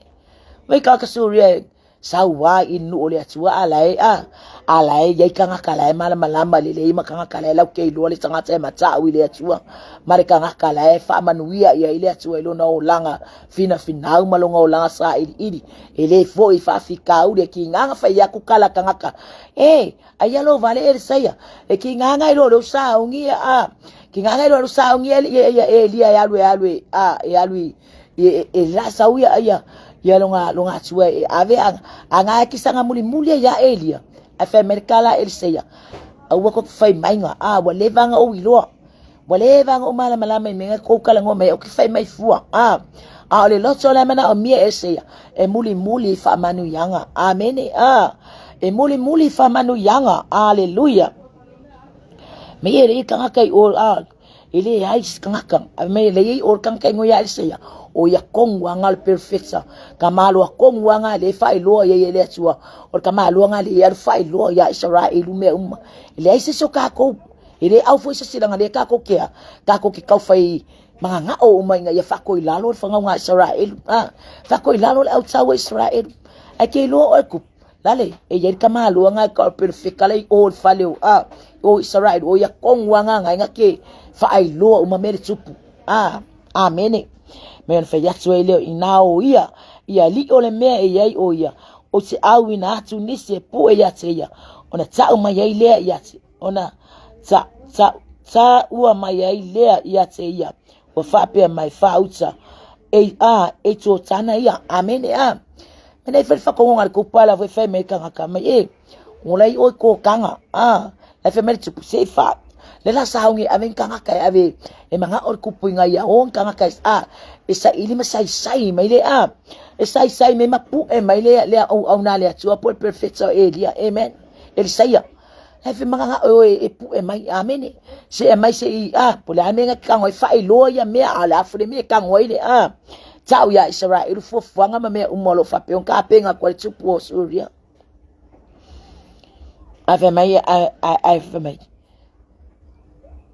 Vai tagata Suria e sau ai i nuu o le Atua, a la e, a, a la e iai tagata la e malamalama lelei ma tagata la e lau ke iloa le tagata e matau i le Atua ma le tagata la e faamanuia i ai le Atua i lona olaga finafinau ma lona olaga sailiili e le foi faafitauli e kigāga fai aku kala tagata e aia lou vale Elisaia e kigāga i lo leu saogi a kigāga i lo leu saogi e ia Elia e alu e alu e a e alu i e, e la sau ia ia ia longa longa atua e ave a a ngā kisanga muli muli ia Elia a fai mai kala Elisaia aua ko fai mai nga a ua leva nga o iloa Ua leva ona ou malamalama i mea kou talanoa mai au ke fai mai fua. A, A o le loto la e manaomia e se ia, e mulimuli i faamanuiaga. Amene. A, e mulimuli i faamanuiaga. Aleluia. Me ia le tagata i o a e le ai se tagata a me le i o tagata i ngoia se ia o ia kongu anga le perfecta ka malo a kongu anga le fa iloa ia ia le atua o ka malo anga le ia fa iloa ia Israel me uma le ai se so ka ko e le au foi se silanga le ka ko kea ka ko ke kau fai magagao uma ina ia faakoilalo le fagauga a Isaraelu, a, faakoilalo le autau a Isaraelu. Ae ke iloa oe kupu, lale, e iai le tamaloa e ka pelefeka le i o le fale o, a, o Isaraelu, o ia kogu aga ga ina ke faailoa uma mea le tupu. A, amene. Me ona fai atu ai lea, ina o ia, ia alii o le mea e iai o ia, o te auina atu nisi e pue ia te ia, ona tau mai ai lea ia te, ona ta, ta, taua mai ai lea ia te ia, ua faapea mai faauta, e, a, e Jordana ia, amene, a. Mena i whai whakongonga le kupa la fai mai kangaka mai, e, ola i oi kōkanga, a, lai fai mai le tupu, se i wha, le la saongi ave kangaka e ave, e manga o le kupu inga ia o kangaka e, a, e sa ili ma sai sai mai le, a, e sai sai me mapu e mai le, le au au nā le atua po le perfecto e lia, amen, Elisaia, He whimanga nga oe e puʻe mai, amene. Se e mai se i, a, po le a mea nga kango ai whaailoa ia mea, a le a fule mea kango ai le, a. Tau ia Israelu fuafuaga ma mea uma o lo o faapea ona tapenga atu ai le tupu o Suria. Ae fai mai, ae, ae, ae fai mai,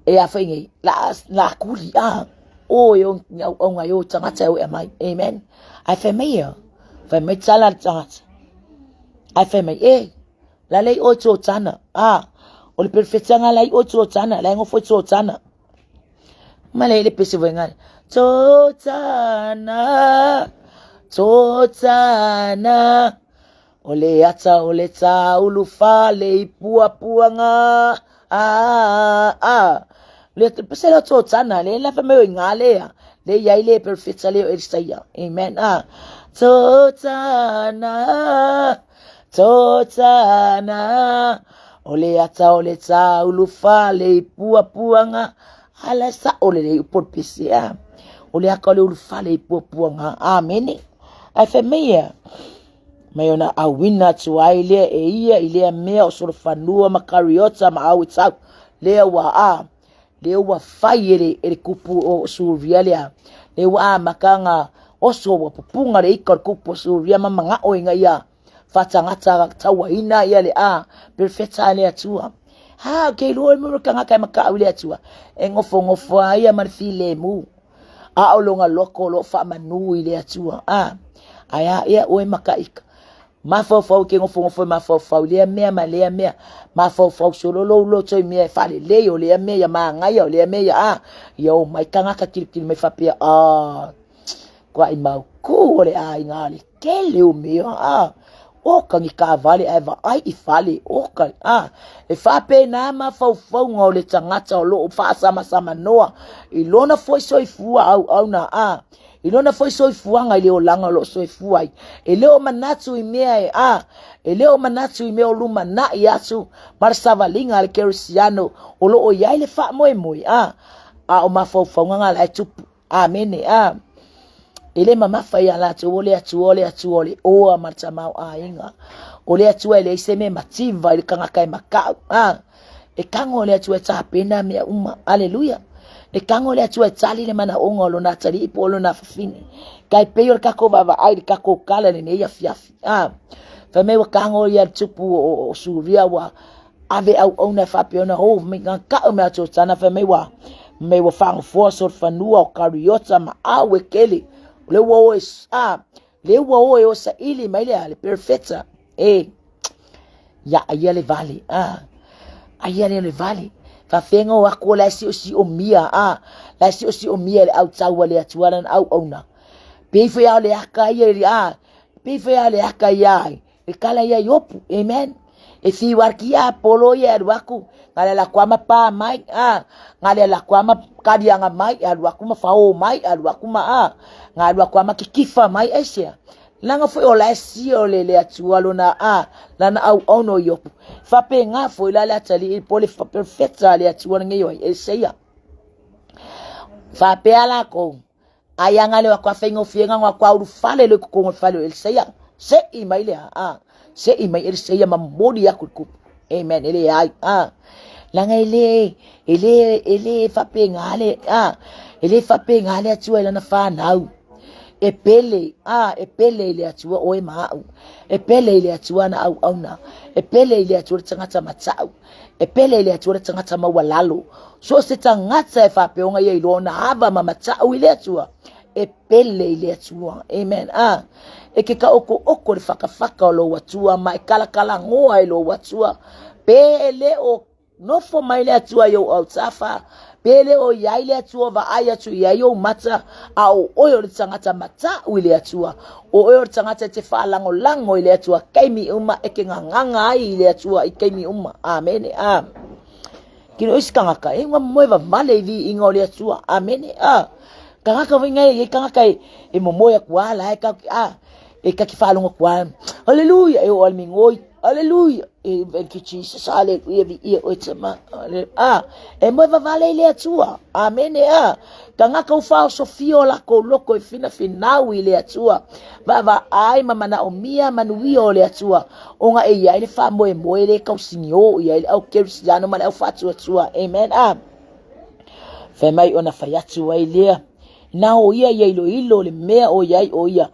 e a foi nei, la, la kuli, a, o e o ni auaunga e o tagata e o e mai, amen. Ae fai mai ia, fai mai tala le tagata, ae fai mai, e, La lei oi Jordana. Ah, o le perfectanga lai oi Jordana, lai ngofo Jordana. Ma le le pese voinga. Jordana, Jordana. O le ata o le taulu fale i puapuaga. Ah, ah. Le pese le Jordana, le la fa me oi ngā lea. Le iai le perfecta le o Elisaia. Amen. Ah. Jordana. Totana, o le ata o le taulu fale i puapuaga, ala sa'o lelei upu o le pese a. O le aka o le ulu fale i puapuaga. Amene. Ae fai mai ia, mai ona auina atu ai lea e ia i lea mea o solofanua ma Kariota ma au e tau, lea ua a, lea ua fai e le, e le kupu o Suria lea, lea ua amata ona oso ua pupuga le ika o le kupu o Suria ma manao ina ia faatagata tauaina ia le a perfeta le Atua. Ha, ke iloa e mo tagata e makaʻau i le Atua, e nofonofo lava ia ma le filemu. A o lona loko o lo o faamanu i le Atua. A, ae a ea oe makaʻika. Mafaufau ke nofonofo e mafaufau i lea mea ma lea mea. Mafaufau solo lou loto i mea e faalelei o lea mea ia magaia o lea mea ia a. Ia o mai tagata tilotilo mai faapea, a, kuai mau kū o le aiga a le kele o mea, a. Oka ni taavale ae vaai i fale, oka, a. E faapena mafaufauga o le tagata o lo o faasamsamanoa i lona foi soifua auauna, a. I lona foi soifuaga i le olaga o lo o soifua ai. E le o manatu i mea e a, e le o manatu i mea o lumanai atu ma le savaliga a le kerisiano o lo o i ai le faamoemoe, a, a o mafaufauga na la e tupu. Amene, a. E le mamafa iā latou o le Atua, o le Atua o le oa ma le tamaoaiga. O le Atua e leai se mea e mativa i le tagata e makaʻu, a. E tago le Atua e tapena mea uma. Aleluia. E tago le Atua e tali le manaoga o lona atalii po o lona afafine. Kai pei o le tatou vaavaai i le tatou tala i lenei afiafi. Ah, fai mai ua tago ia le tupu o, o Suria ua ave auauna e faapea ona o mai ngaka'u me atu tana fai mai ua mai ua faagofoa solofanua o Kariota ma au e kele. O le ua o e, ah, le ua o e o saili mai le a le perfeta. E, ia aia le vale, a, aia le le vale. Faafenga o aku o la e siosiomia, a, la e siosiomia le autau a le Atua lana auauna. Pei foi a o le aka ia, a, pei foi a o le aka ia ai, e kala ia i opu, amen. E whiu arki a polo ia e alu aku, nga le ala aku ama pā mai, a, nga le ala aku ama kalianga mai, e alu aku ma whao mai, e alu aku ma a, nga alu aku ama kikifa mai, aisea. Leaga foi o la e sia o le le Atua lona a, lana auauna o Iopu. Faapena foi la le atalii po o le perofeta a le Atua lenei o ai, Eliseia. Faapea lakou, Ai anga le wa faigofie ga kwa ulufale le kokongo fale o Eliseia. Se'i mai le a. Se'i mai Eliseia ma momoli aku le kupu. Amen. E le ai. A. Laga e le, e le, e le faapena le, a. E le faapena le Atua i lana fanau. E pele, a, e pele i le Atua oe ma au. E pele i le Atua ana auauna. E pele i le Atua le tagata matau. E pele i le Atua le tagata maualalo. So o se tagata e faapea ona ia iloa ona ava ma matau i le Atua, e pele i le Atua. Amen. A, e ke kaokooko le fakafaka o lou Atua ma e kalakalagoa i lou Atua. Pe e le o nofo mai le Atua i ou autafa, pe le o i ai le Atua o vaai atu i ai ou mata, a o oe o le tagata matau i le Atua, o oe o le tagata e te faalagolago i le Atua kaimi uma, e ke gagaga ai i le Atua i kaimi uma. Amene. A. Kino isi tagata, e ua moe vavale i viiga o le Atua. Amene. A. Tagata foi ngai e tagata e, e momoe aku a la e kau a e kaki faalogo aku a. Hallelujah, e o ale migoi. Hallelujah. E, thank you Jesus. Hallelujah, viia oe tama. A, e moe vavale i le Atua. Amene. A. Tagata ua faaosofia o lakou loko e finafinau i le Atua, vaavaai ma manaomia manuia o le Atua, ona e i ai le faamoemoe le tausigiō i ai le au kerisiano ma le au faatuatua. Amen. A. Fai mai ona fai atu ai lea, na o ia ia iloilo le mea o i ai o ia,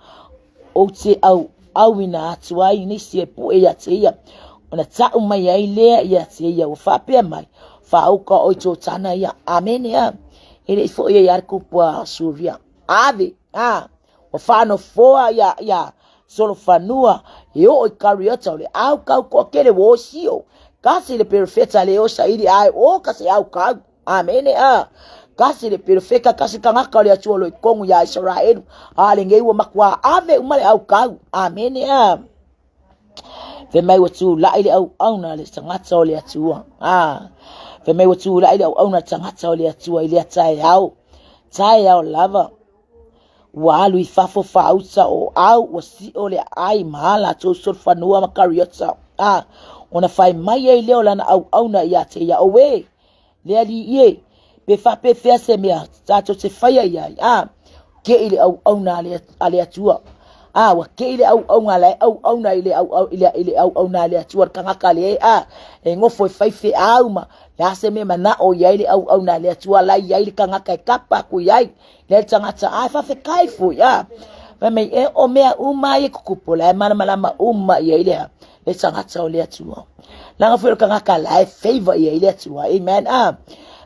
ou te auauina atu ai nisi e pue ia te ia. Ona ta'u mai ai lea ia te ia, ua faapea mai, Faauka oe Jotana ia. Amene a. E le i foi ai a le kupu a Suria. Ave, a. Ua faanofoa ia, ia solofanua, e oo i Kariota o le au kau toatele ua o sio. Kasi le perofeta le o saili ae o ka se au kau. Amene a. Kasi le perofeta, kasi tagata o le Atua o lo o i totonu iā Isaraelu, a lenei ua matua ave uma le aukau. Amene a. Fai mai ua tulai le auauna a le tagata o le Atua. A. Fai mai ua tulai le auauna a le tagata o le Atua i lea taeao. Taeao lava. Ua alu i fafo faauta o au ua sio le aai ma a latou solofanua ma kariota. A. Ona fai mai ai lea o lana auauna ia te ia, Auē! Le alii e, pe faapefea se mea tatou te faia i ai, a, keʻi le auauna a le, a le Atua. A, ua keʻi le auauna la e auauna i le, au, i le, i le auauna a le Atua, le tagata le, a, e nofo e fai feau ma le a se mea manao i ai le auauna a le Atua la i ai le tagata e kapa aku i ai, le tagata, a, e faafetai foi, a. Fai mai, e o mea uma ia e tutupu, la e malamalama uma i ai le, le tagata o le Atua. Leaga foi o le tagata la e favor i ai le Atua. Amen. Ah,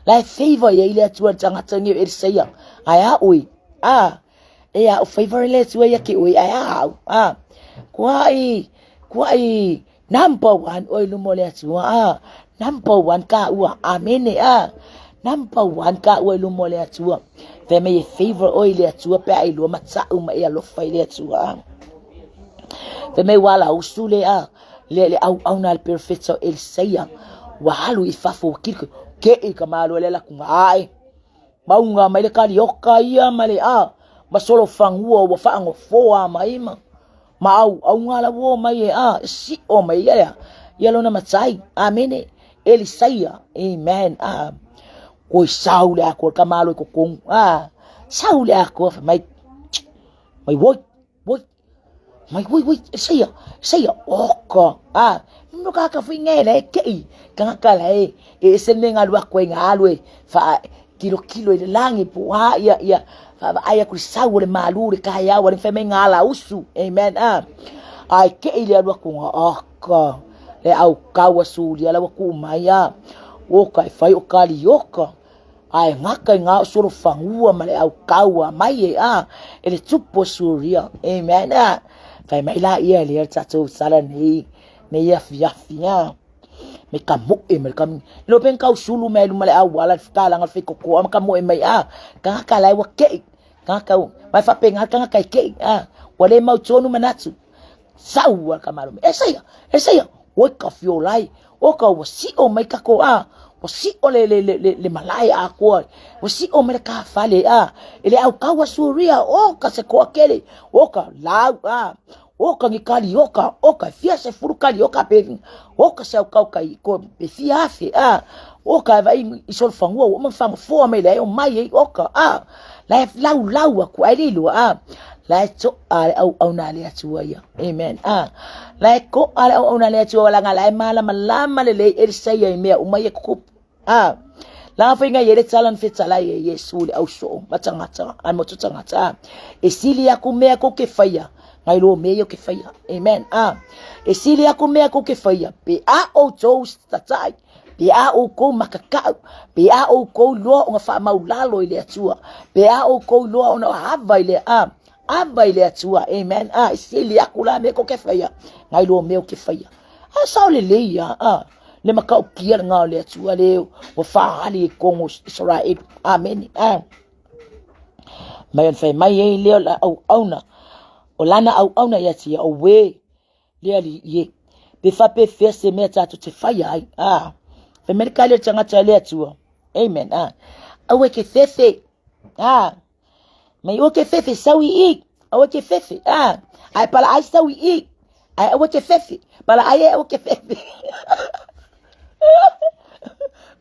la e favor i ai le Atua le tagata nei o Eliseia. Ae a oe? Ah, e a o favor le Atua ia ke oe ae a au. Ah, kuai, kuai number one oe luma o le Atua. Ah, number one ka ua. Amene. Ah, number one ka ua i luma o le Atua. Fai mai e favor oe i le Atua pe a e lua mata'u ma e alofa i le Atua. Ah. Fai mai ua alausu le a le le auauna a le perofeta o Eliseia ua alu i fafo ua kilikili keʻi ka malo e le alu atu ae mauga mai le kalioka ia ma le a ma solofanua ua faanofoa mai ma ma auauga la ua omai e a e siʻo mai ia ia ia lona matai. Amene. Eliseia. Amen. A koi sau le Atua ka malo i totonu. A sau le Atua fai mai mai woi Woi, mai woi woi, seia, seia, oka, a, no ka ka fui ngai le kei, ka ka la e, e se me ngalu aku e ngalu e, fa kilo kilo i le langi po a ia ia fa va ai aku sau o le malu le kai au le fa me ngala usu. Amen. A, ai kei le alu aku nga oka, le au kau asulia la ku mai a, oka e fai o kali oka. Ae gata i ngā solofanua ma le au kaua mai e a e le tupu o Suria. Amen. A. Fai mai la ia le le tatou sala nei nei afiafi a. Me ka moe me ka lo pen kau sulu me luma le au ala whakalanga whai koko ma ka moe mai a. Ka ka lai wa kei. Ka ka mai whapenga ka ka kei a. Wa le mau tonu manatu. Sau a ka malo e saia, e saia, oi ka fiolai, o ka ua siʻo mai kako a, ua siʻo le, le, le, le, le malae akoa, ua siʻo mai le ka fale a, e le au kaua suria, o ka se koa kele, o ka lau a, o ka ni kali o ka, o ka fia se furu kali o ka pe, o ka se au kau kai ko pe fia afe a, o ka vai i solofanua, ua ma whangafoa mai le ai o mai ei o ka a. La e laulau aku ai le iloa a. La e to'a le auauna a le Atua ia. Amen. A. La e ko'a le auauna a le Atua walaga la e malamalama lelei e le saia i mea uma ia kukupu. A. La faiga i le tala na fetalai e Iesu le au soo ma tagata, a motu tagata. E sili aku mea ko ke whaia, ngai lo mea ia ke whaia. Amen. A. E sili aku mea ko ke whaia, pe a outou tatai, pe a oukou makakau, pe a oukou loa ona faamaulalo i le Atua, pe a oukou loa ona ava i le a, ava i le Atua. Amen. A, e sili aku la mea ko ke whaia, ngai lo mea o ke whaia. A sao lelei ia, a, le matautia lena o le Atua le ua faaali i kongo Israeli. Amene. A. Mai ona fai mai ai lea o la auauna, o lana auauna ia te ia, auē, le alii e. Pe faapefea se mea tatou te faia ai. A. Fai mai le kali o le tagata e le Atua. Amen. A. Aua e ke fefe. A. Mai aua ke fefe sau i i. Aua ke fefe. A. Ai pala ai sau i i. Ai aua ke fefe. Pala ai e aua ke fefe.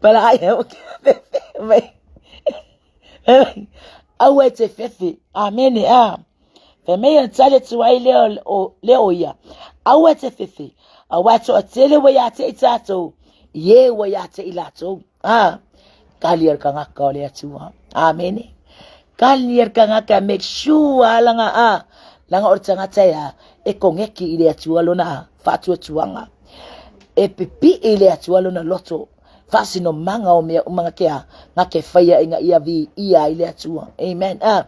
Pala ai aua ke fefe. Mai. Aua e te fefe. Amene. A. Fai mai ona tali atu ai lea o, lea o ia. Aua e te fefe. Auā toatele ua ia te i tātou, i e ua ia te i lātou. A, kali a le kangaka o le Atua. Amene. Kali a le kangaka, make sure langa a, langa o le tagata ia, e kongeki i le Atua lona faatuatuaga. E pipii i le Atua lona loto. Faasinomaga o mea uma nga ke a, nga ke faia ina ia viia ai le Atua. Amen. A,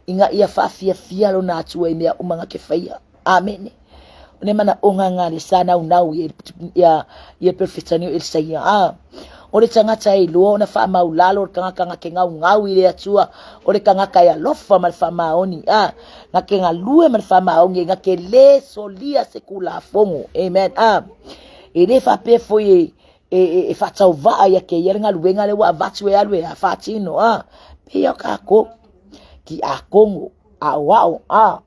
ina ia faafiafia lona Atua i mea uma nga ke faia. Amene. O le manaʻoga nga le sa naunau i ia ia perofeta nei o Elisaia. A, o le tagata e iloa ona faamaulalo o le tagata nga ke gaugau i le Atua, o le tagata e alofa ma le faamaoni, a, nga ke galue ma le faamaoni, nga ke lē solia se Tulafono. Amen. A, e lē faapea foi e e, e, e faatauvaa ia kēia le galuega lea ua avatu e alu e a faatino a pei o kākou tiakono aoao a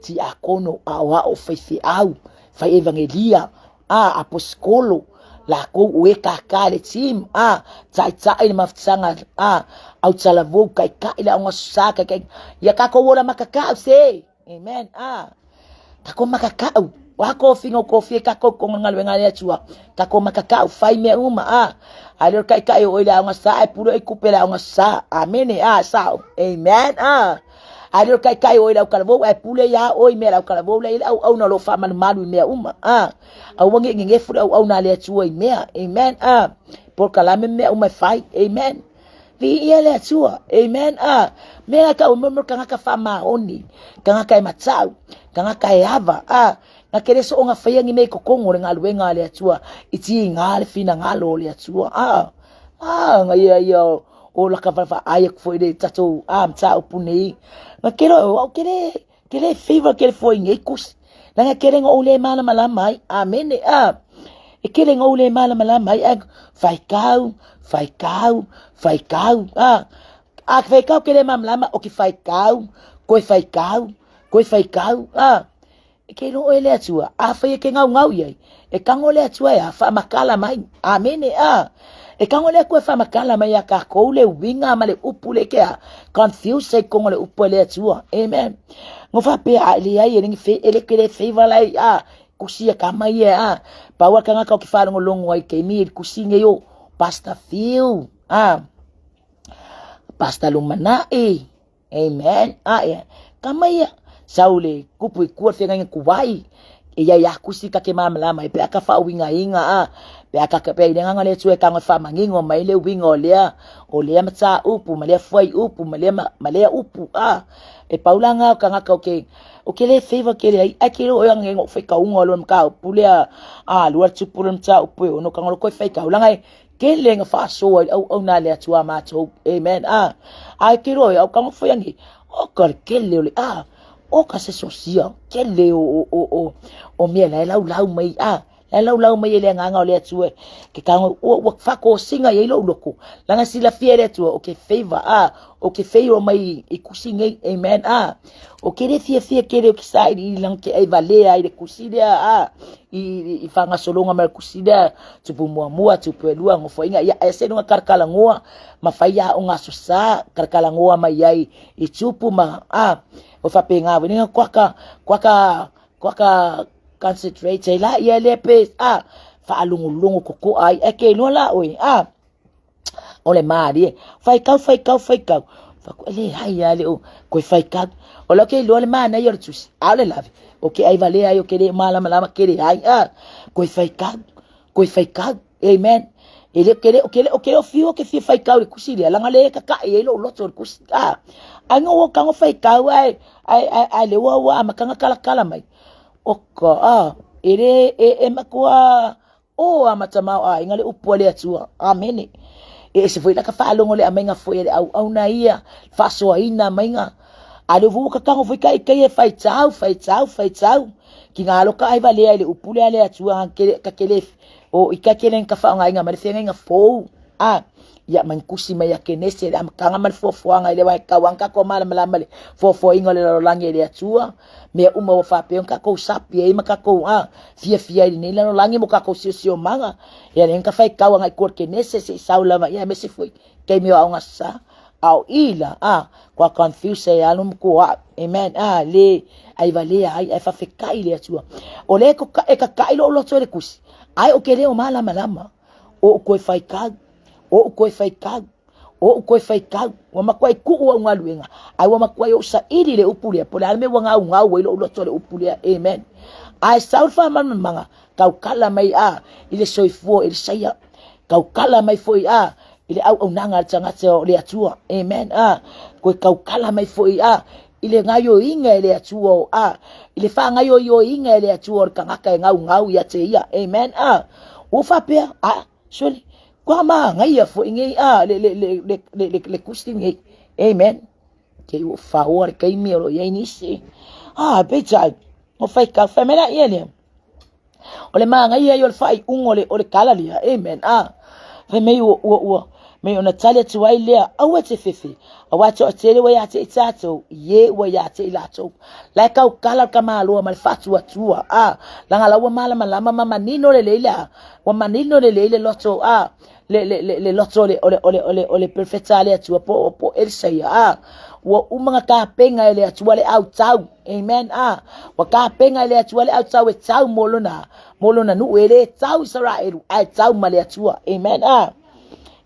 tiakono aoao faifeau fai evangelia a aposikolo lakou o e kākā le team a taitai le mafutaga a autalavou kaikai le aoga sa kaikai ia kākou ola makakau se. Amen. Ah. Kako makakau. Wa kofi ngo kofi e kako ko galuega le Atua. Kako makakau fai mea uma. Ah. Ai le kai kai o ile aoga sa e pulo e kupe le aoga sa. Amen. Ah, sa. Amen. Ah. Ai le kai kai o ile au kalavou e pule ia oi mea au kalavou le ile au au na lo fa malu malu i mea uma. Ah. Aua nge nge fu au au na le Atua i mea. Amen. Ah. Polokalame mea uma e fai. Amen. Viia le Atua. Amen. Ah, mea ka o mo kangaka faamaoni, kangaka e matau, kangaka e ava. Ah, na kere so onga whaia ngi mei kokongo le galuega a le Atua i ti ngā le finagalo o le Atua. Ah, ah, nga ia ia o laka whawha ai aku foi le tatou ah, mataupu nei. Nga kero au kere Ke le favor ke le foi ngei kusi. Langa kele ngo le mana malama ai. Amene. Ah. E kele ngo le mana malama ai. Ah, fai kau, fai kau, fai kau. Ah. Ah, fai kau ke le malama o ki fai kau, koe fai kau, koe fai kau. Ah. E ke lo e le Atua. A fai e ke ngau ngau iai. E kango le Atua e a whaamakala mai. Amene. Ah. E kango le Atua e whaamakala mai a kākou le uiga ma le upu le ke a confuse ai kongo le upu a le Atua. Amen. Ngo whapea a le ai e lengi fe e le kele favor lai a kusi a kama ia a paua kangaka o ki whalongolongo ai ke mi e kusi nge yo Pastor Phil a Pastor Lumana'i. Amen. A ia. Kama ia. Sau le kupu i kua whenga kuwai. E ia ia kusi ka ke mamalama e pe aka wha winga inga a. Pe aka ka pe i nganga le tue kanga wha mangingo mai le winga o lea. O lea mata upu, ma lea fuai upu, ma lea, ma lea upu a. E paula ngā o kangaka o ke o ke le favor ke le ai ai ke lo yang ngo fai kaunga lo mka pulea a lua tupu lo mta upu o no kanga lo koi fai kaulanga e Kele nga faasoa i le auauna a le Atua matou. Amen. A, a ke roa au kanga foi angi. O ka le kele o le a. O ka se sosia. Kele o o o o o mea la e lau lau mai a. La e laulau mai e le agaga o le Atua ke tago ua faatosina i ai lou loto. Leaga silafia e le Atua o ke favor a o ke favor mai i kusi nei. Amen a. O ke le fiafia tele o ke sailiili leaga ke ai valea ai le kusi lea a i faagasologa mai o le kusi lea tupu muamua tupu elua nofoaiga ia ese lona talatalanoa ma fai aoga aso sa talatalanoa mai ai i tupu ma a o faapena foi lea kuaka kuaka kuaka concentrate ai la ia lea pe a faalogologo totoa ai ae ke iloa la oe a o le malie faitau faitau faitau faku e leai lava le o koe faitau o la ke iloa le manaia o le tusi a o le lave o ke ai valea ai o ke le malamalama tele ai a koe faitau koe faitau amen e le ke le o ke le o ke o fiu o ke fia faitau i le kusi lea langa le kakaʻi ai lou loto i le kusi a ai no o kago faitau ai ai ai ai le ua ua amataga kalakala mai o ka a e le e e matua O a matamaoaiga le upu a le Atua. Amene. E ese foi la ka faalogo le amaiga foi a le auauna ia, faasoaina amaiga. A le ua kakago foi ka ike e faitau, faitau, faitau. Ki ngā aloka ai valea i le upu lea a le Atua ka kele o i ka kele ka faaaogaina ma le feagaiga fou. A ia mai kusi mai a Kenese le amataga ma le fuafuaga i le wā e tau ana tatou malamalama le fuafuaina o le lalolagi e le Atua. Mea uma ua faapea ona tatou sapi ai ma tatou a fiafia ai i lenei lalolagi mo tatou siosiomaga. Ia lea na faitau agai tua i le Kenese se i sau lava ia aemaise foi taimi o aoga sa. A o i la, a, kua confuse ai lava le matua au. Amen. A, le ai valea ai, ae faafetai i le Atua. O lea e kakaʻi lou loto i le kusi, ae ou te le o malamalama. Ou toe faitau, ou toe faitau, ou toe faitau. Ua matuai tuu au galuega, ae ua matuai ou saili le upu lea, po o le a le mea ua gaugau ai lou loto i le upu lea. Amen. Ae sau le faamalamalamaga, tautala mai a i le soifua o Elisaia, tautala mai foi a i le auaunaga a le tagata o le Atua. Amen. A, toe tautala mai foi a i le gaioiga e le Atua o a i le faagaioioiga e le Atua o le tagata e gaugau ia te ia. Amen. A, ua faapea, a, sole, kua magaia foi nei a le le le le le le, le kusi nei. Amen. Ke ua faoa le taimi o lo o i ai nisi. A, peitai, o faitau, fai mai la ia lea. O le magaia ia o le faaiuga o le, o le tala lea. Amen. A, fai mai ua, ua, ua, mai ona tali atu ai lea, aua te fefe, auā toatele ua ia te i tatou, ie ua ia te i latou. La e tautala le tamaloa ma le faatuatua, a, laga la ua malamalama ma manino lelei le a, ua manino lelei le loto, a, le, le, le, le loto o le, o le, o le, o le, o le perofeta a le Atua po, po Elisaia, a, ua uma na tapena e le Atua le autau, amen, a, ua tapena e le Atua le autau e tau mo lona, mo lona nuu, e le tau Isaraelu, ae tau ma le Atua, amen, a.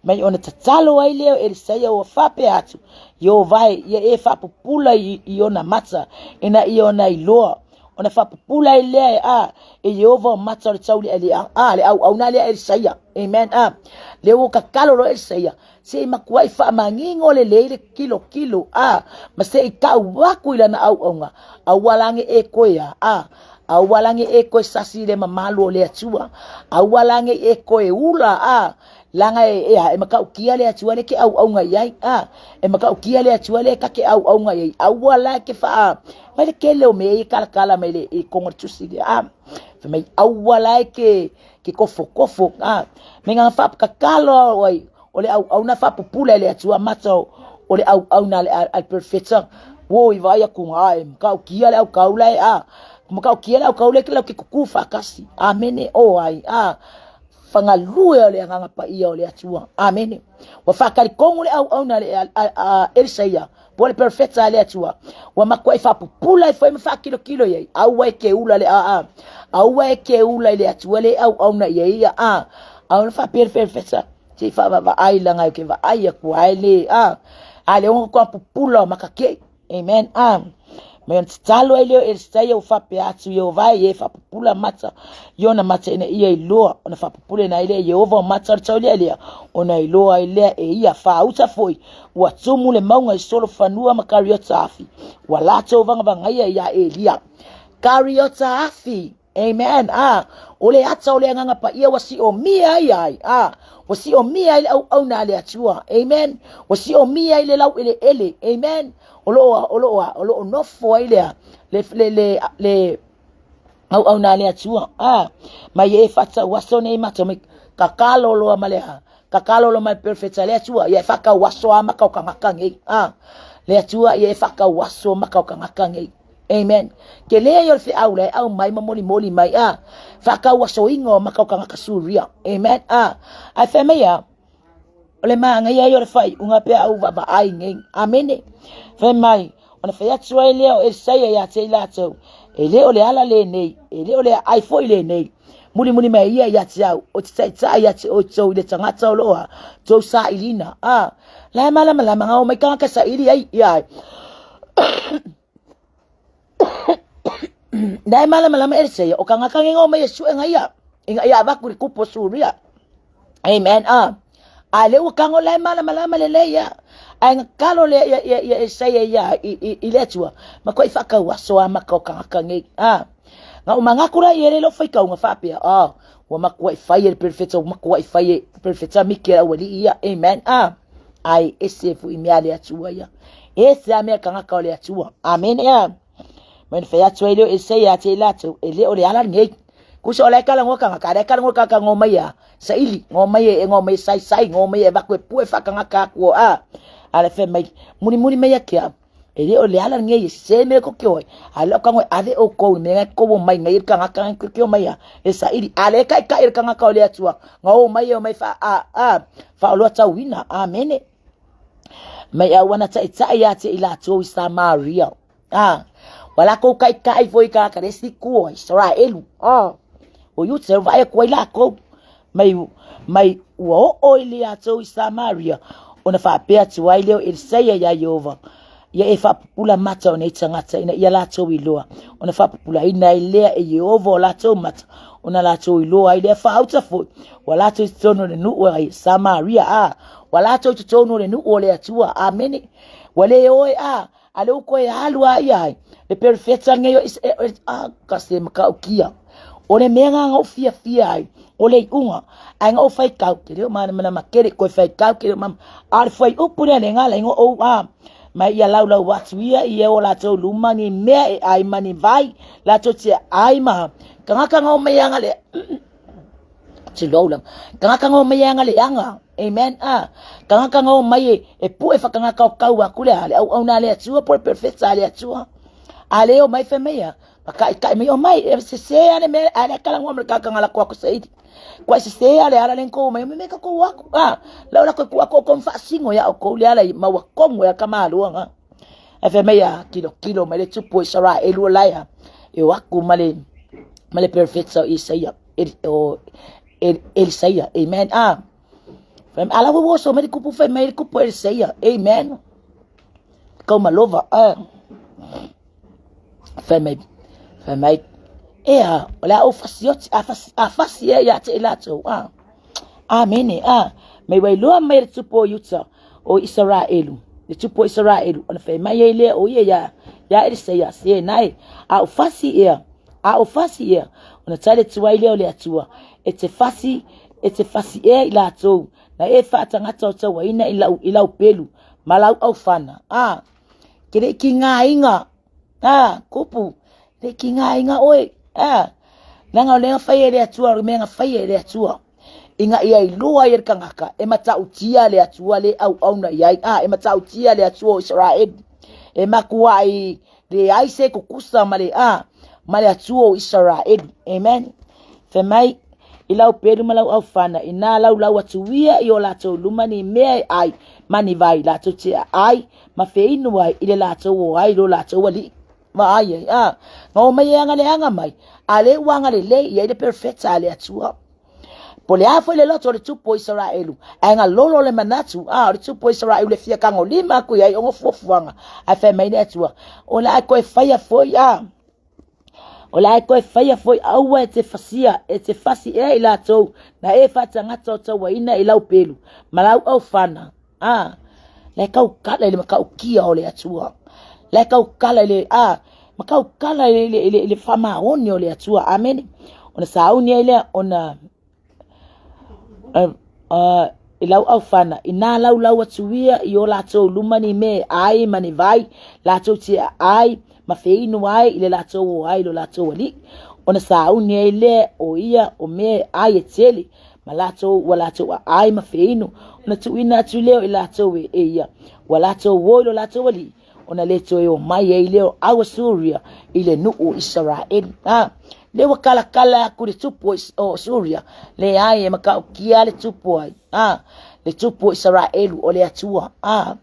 Mai ona tatalo ai lea o Elisaia ua faapea atu, Ieova e, ia e faapupula i, i ona mata, ina ia ona iloa, ona faapupula ai lea e a e Ieova o mata o le taulealea a le auauna lea Elisaia. Amen. A lea ua tatalo loa Elisaia se i matuai faamanino lelei le kilokilo a ma se i tau atu i lana auauna aua la ne e koe a a aua la ne e koe sasi i le mamalu o le Atua aua la ne e koe ula a Laga e, e a, e matautia le Atua le ke auauna i ai, a, e matautia le Atua le ka ke auauna i ai, aua la ke whaa, mai le kele o mea i kalakala mai le i kongo le tusi le, a, fai mai aua la e ke, ke kofo kofo, a, me ngā whaapakakalo au ai, o le auauna whaapupula e le Atua mata o, o le auauna le al perfeta, wo i vai aku ngā e, matautia le au kaula e, a, matautia le au kaula e ke lau ke kuku whaakasi, amene, o ai, a, Fagalue o le Agaga Paia o le Atua. Amene. Ua faatalikonu le auauna le a Elisaia, po o le perofeta a le Atua. Ua matuai faapupula ai foi ma faakilokilo i ai, aua e ke ula le a, aua e ke ula i le Atua le auauna i ai ia a. A ona faapea le perofeta, se i faavaavaai laga e ke vaai aku ai le a. A le ona toa pupula o makakei. Amen. A mai ona tatalo ai lea o Elisaia ua faapea atu Ieova e faapupula mata i ona mata ina ia iloa ona faapupula ai lea Ieova o mata o le taulealea ona iloa ai lea e ia faauta foi ua tumu le mauga i solofanua ma kariota afi ua latou vagavagaia ia Elia kariota afi. Amen. A, o le ata o le Agaga Paia ua siomia ai ai. A, ua siomia ai le auauna a le Atua. Amen. Ua siomia ai le laueleele. Amen. O loo, o loo, o loo nofo ai lea, le, le, le, le, Auauna a le Atua, a, mai e whaatau aso nei matou mai kakalo loa ma le a, kakalo loa ma le perfect a le Atua, ia e whakau aso a maka o kangaka nei, a, le Atua ia e whakau aso maka o kangaka nei. Amen. Ke lea i o le wheau le au mai ma moli moli mai, a, whakau aso inga o maka o kangaka suria. Amen. A, ai whai mai a, O le māngaia ai o le faaiuga pe a ou vaavaai nei. Amene. Fai mai, ona fai atu ai lea o Elisaia ia te i latou, e le o le ala lenei, e le o le aai foi lenei. Mulimuli mai ia ia te au, o te taitai ia te outou i le tagata o loo a tou sailina. A, la e malamalama ngā o mai kangaka saili ai ia ai. La e malamalama Elisaia, o kangaka ngenga o mai e suenga ia, inga ia avaku i le kupu o Suria. Amen. Ah. A le ua kango le mana malama le le ia. Ai nga kalo le ia ia ia Isaia ia i i i le atua. Ma ko i whakau aso a maka o kangaka ngei. Ah. Nga umanga kura i ele lo whai kaunga whapea. Ah. Ua makua i whai e le perfecta, ua makua i whai e perfecta miki a ua li ia. Amen. Ah. Ai ese fu i mea le atua ia. Ese a mea kangaka o le atua. Amen. Ah. Mai whai atu ai leo Isaia te i lātou, e le o le ala ngei. Kusa o le kala ngo kanga ka le kala ngo kanga ngo mai a saili ngo mai e ngo mai sai sai ngo mai e vaku e pue whakanga ka ku a a le fe mai muni muni mai a kia e le o le ala nge se me ko kio a le ka ngo ave o ko me ngai ko mai ngai kanga kanga ko kio mai a e saili a le kai kai kanga ka o le atua ngo mai o mai fa a a fa o lo tauina amene mai au ana tai tai a te i latou i Samaria Ah, ua lakou kaʻikaʻi foi i ka le isi ku o Isaraelu. Ah, o Iuta e vaai aku ai lakou mai mai ua oo i latou i Samaria ona faapea atu ai lea o Elisaia iā Ieova, ia e faapupula mata o nei tagata ina ia latou iloa, ona faapupulaina ai lea e Ieova o latou mata, ona latou iloa ai lea faauta foi, ua latou i totonu o le nuu o Samaria, a, ua latou i totonu o le nuu o le Atua. Amene. Ua le oe, a, A le uko e alu a ia ai, le perefeta nei o a ka se makaukia. O le mea ngā ngau fia fia ai, o le iunga, ai ngau whai kau, te reo mana mana makere, koe whai kau, ke reo mama, a le whai upu le le ngā le ingo ou a, mai ia lau lau atu ia i e o latou luma ni mea e ai mani vai, latou te ai maha, ka ngaka ngau mai anga le, Tulou lava. Kangaka ngō mai e anga le anga. Amen. Ah. Kangaka ngō mai e, e pue whakangaka o kau aku le ale. Au au nā le atua, po le perfecta le atua. A leo mai whe mai a. Kai kai mai o mai. E se se ale me ale kala ngō mai kakanga la kua ko seidi. Kua se se ale ala len ko mai me ka ko aku. Ah. Lau la ko kua ko ko mfa singo ya o ko le ala i maua kongo ya kamalua nga. E whe mai a kilo kilo mai le tupu i sara e lua laia. E o aku ma le ma le perfecta o Isaia. O Elisaia. Amen. Ah. Ala wo so mai kupu whai mai kupu Elisaia. Amen. Kau malova. Ah. Whai mai. Whai mai. E a, o le a o fasi oti, a fasi, a fasi e ia te ilatou. Ah. Amene. Ah. Mai wailoa mai le tupu o Iuta. o Isaraelu, le tupu o Isaraelu, ona fai mai ai lea o ia iā, iā Elisaia, se nae, a o fasi ea, a o fasi ea, ona tali atu ai lea o le Atua, e te fasi, e te fasi ea i latou, na e faatagata o tauaina i lau, i lau pelu, ma lau aufana. A, ke le ki ngā inga, a, kupu, le ki ngā inga oe, a, leaga o le fai e le Atua, o le mea nga fai e le Atua. Ina ia iloa ai e le kangaka, e matautia le Atua le auauna i ai, a e matautia le Atua o Isaraelu. E makuai leai se kukusa ma le a, ma le Atua o Isaraelu. Amen. Fai mai, i lau pelu ma lau aufana, inā laulau atu ia i o latou luma ni mea e ai, ma ni vai latou te ai, ma feinu ai i le latou o ai lo latou alii. Ma ai ai, a, nga o mai e anga le anga mai, a le ua anga le lei, i ai le perfecta a le Atua. Po le a foi le loto o le tupu o Isaraelu, ae nga lolo le manatu, a, o le tupu o Isaraelu le fia kango lima aku i ai o fuafuaga, ae fai mai le Atua, o le a koe whaia foi, a, o le a koe whaia foi aua e te fasia, e te fasi ea i latou, na e whaatangata o tauaina i lau pelu, ma lau aufana, a, le kau kala i le makaukia o le Atua, le kau kala i le, a, makau kala i le, i le, i le whamaoni o le Atua, amene. Ona sauni ai lea, ona, i lau aufana, i nā laulau atu ia i o latou luma ni me ai ma ni vai, latou te ai, ma feinu ai i le latou o ai lo latou alii. Ona sauni ai lea o ia o mea e ai e tele, ma latou ua latou aai ma feinu, ona tuuina atu lea o i latou e ia, ua latou o i lo latou alii, ona le toe o mai ai lea o au Asuria i le nuu o Isaraelu. A, lea ua kalakala aku le tupu o Suria, leai e matautia le tupu ai. A, le tupu o Isaraelu o le Atua. A,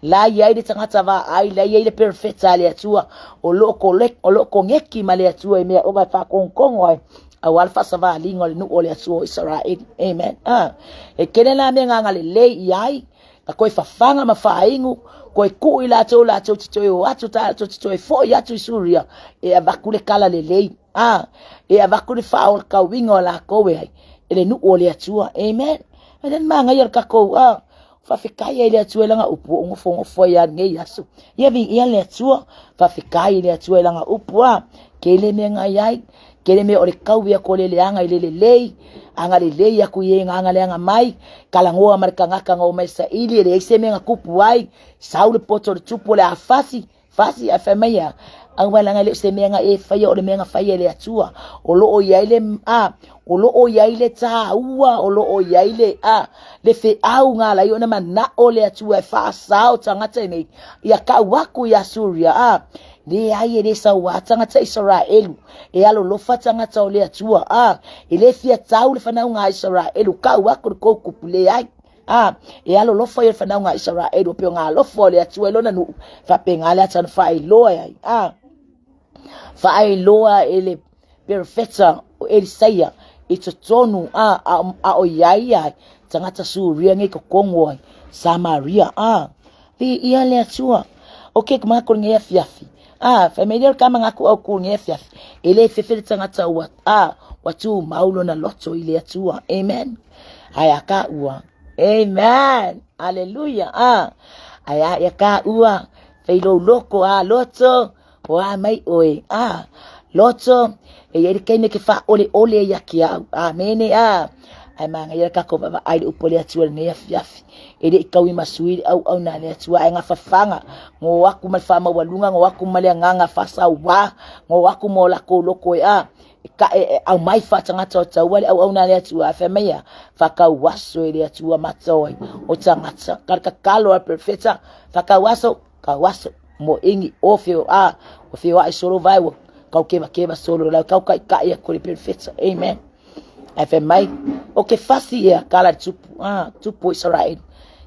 la i ai le tagata vaai, la i ai le perofeta a le Atua, o lo o koneki ma le Atua i mea uma e faakogokogo ai, aua le faasavaliga o le nuu o le Atua o Isaraelu. Amen. A, e tele la mea nga galelei i ai, na koe fafaga ma faaigu, koe kuu i latou latou te toe o atu, latou te toe foi atu i Suria, e avatu le kala lelei, a, e avatu le faaolakauiga o lakou e ai, e le nuu o le Atua. Amen. E le magaia le takou, a, faafetai ai le Atua i lana upu, ua ou nofonofo ai lava i lenei aso. Ia viia le Atua, faafetai i le Atua i lana upu, a, tele mea na i ai, tele mea o le taui atu o le leaga i le lelei, agalelei atu i e na agaleaga mai, talanoa ma le tagata na omai saili, e leai se mea na tupu ai, sau le poto o le tupu o le a fasi, fasi, ae fai mai e a? Aua leaga e le o se mea na e faia, o le mea na faia e le Atua. O lo o i ai le, a, o lo o i ai le taua, o lo o i ai le, a, le feau na ala ai ona manao le Atua e faasao tagata nei, ia kau aku iā Suria, a, leai e le sauā tagata Isaraelu, e alolofa tagata o le Atua, a, e le fia tau le fanauga a Isaraelu, kau aku le kou kupu, leai. A, e alolofa ia le fanauga a Isaraelu, pei o ngā alofa o le Atua i lona nuu, faapena le ata na faailoa ai. A, faailoa e le perofeta o Elisaia i totonu a, a, a o iai ai tagata Suria nei totonu ai Samaria. A, viia le Atua. O ke manatu o lenei afiafi. A, fai mai lea o le ka manatu au ku lenei afiafi. E le fefe le tagata ua, a, ua tumau lona loto i le Atua. Amen. Ae a ka ua. Amen. Aleluia. A, ae a ia ka ua. Fai lou loko a loto. O a mai oe. A, loto. E i ai le taimi e ke faaoleole ai ia te au. Amene. A, ae manaia le tatou vaavaai i le upu a le Atua i lenei afiafi. E le i tauimasui le auauna a le Atua, ae gafafaga, go aku ma le faamaualuga, go aku ma le agaga faasauā, go aku ma o lakou loko e a, e ka, e, e aumai faatagata o taua le auauna a le Atua, ae fai mai a, faakauaso e le Atua mata o ai, o tagata, ka le tatalo a le perofeta, faakauaso, kauaso, moʻigi, o feo a, ua feoai solo vae, ua kaukevakeva solo lau kaukaʻikaʻi aku i le perofeta. Amen. Ae fai mai, o ke fasi ea kala le tupu, a, tupu o Isaraelu.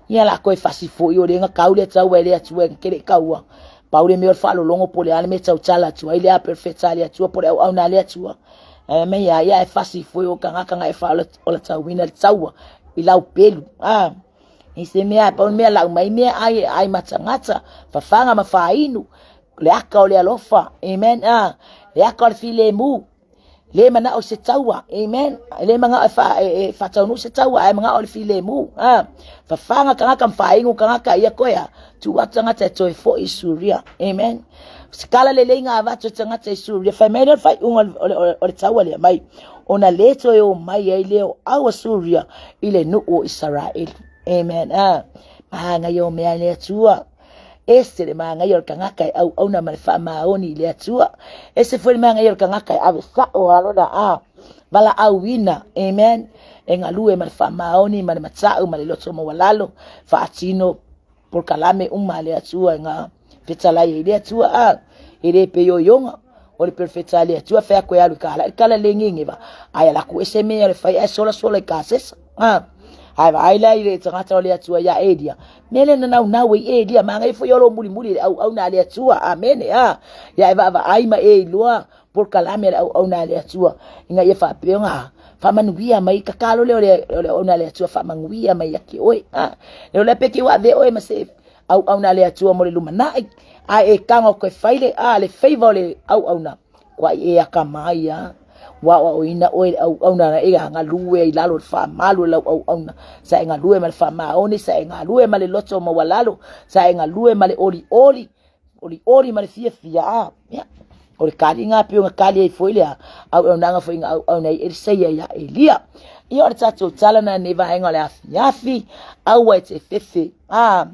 Ia la koe fasi foi o le nga kau le taua e le Atua e kele kaua. Pau le mea o le faalologo po o le a le mea e tautala atu ai le a perofeta a le Atua po o le auauna a le Atua. Ae mai ia, ia e fasi foi o kangaka nga e faaolatauina le taua i lau pelu. A, i se mea, pau le mea lau mai mea ai e ai ma tagata, fafaga ma fainu, le aka o le alofa, amen, a, le aka o le filemu, Le manao se taua, amen. Le manao e, fa, e, e faataunuu se taua, ae manao le filemu. Ah, fafaga tagata ma faaigu tagata ia koe a tuu atu tagata e toe foi i Suria. Amen. Se kala lelei ngā avatu e tagata i Suria. Whai mai lea o le faaiuga o le, o le, o le taua lea mai. Ona le toe o mai ai lea o au a Suria i le nuu o Isaraelu. Amen. Ah, mahangai o mea i le Atua. Ese le manaia o le tagata e auauna ma le faamaoni i le Atua. Ese foi le manaia o le tagata e ave sao a lona a valaauina. Amen. E galue ma le faamaoni ma le matau ma le loto maualalo, faatino polokalame uma a le Atua e ngā fetalai ai le Atua a e le peioioga o le perofeta a le Atua fai atu e alu i ka ala i kala le ngenge va ai ala ku ese mea le fai ai sola sola i ka sesa a ai vaai la i le tagata o le Atua ia Elia Mea lea na naunau ai Elia, manaia foi o lo mulimuli le auauna a le Atua. Amene. A. Ia e vaavaai ma e iloa polokalame a le auauna a le Atua ina ia faapea ona faamanuia mai tatalo lea o le, o le auauna a le Atua faamanuia mai ia te oe. A. Le o lea pe ke ua ave oe ma se auauna a le Atua mo le lumanai, ae e tago atu e fai le, a, le faiva o le auauna, Kuai e akamai a ua aoaoina oe le auauna na e galue ai lalo le faamalu o lau auauna. Sa e galue ma le faamaoni, sa e galue ma le loto maualalo, sa e galue ma le olioli, olioli ma le fiafia a. Ia, o le kaliga pei ona kali ai foi le auaunaga foi na auauna ai Elisaia ia Elia. Ia o le tatou tala na nei vaega o le afiafi, aua e te fefe. A.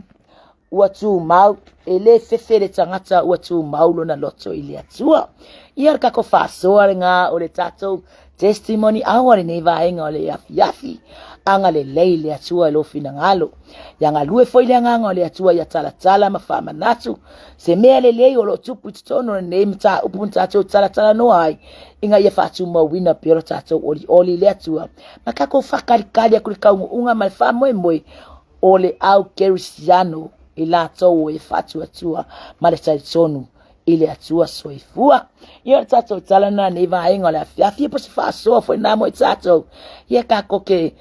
ua tumau, e le fefe le tagata ua tumau lona loto i le Atua. Ia le tatou faasoa lena o le tatou testimony hour lenei vaega o le afiafi. Agalelei le Atua i lou finagalo. Ia galue foi le agaga o le Atua ia talatala ma faamanatu se mea lelei o lo o tupu i totonu o lenei mataupu na tatou talatalanoa ai, ina ia faatumauina pea lo tatou olioli i le Atua ma tatou faakalikali atu le taunuuga ma le faamoemoe o le au kerisiano i latou o e faatuatua ma le talitonu i le Atua soifua. Ia o le tatou tala na nei vaega o le afiafi, ia po se faasoa foi na mo i tatou. Ia tatou ke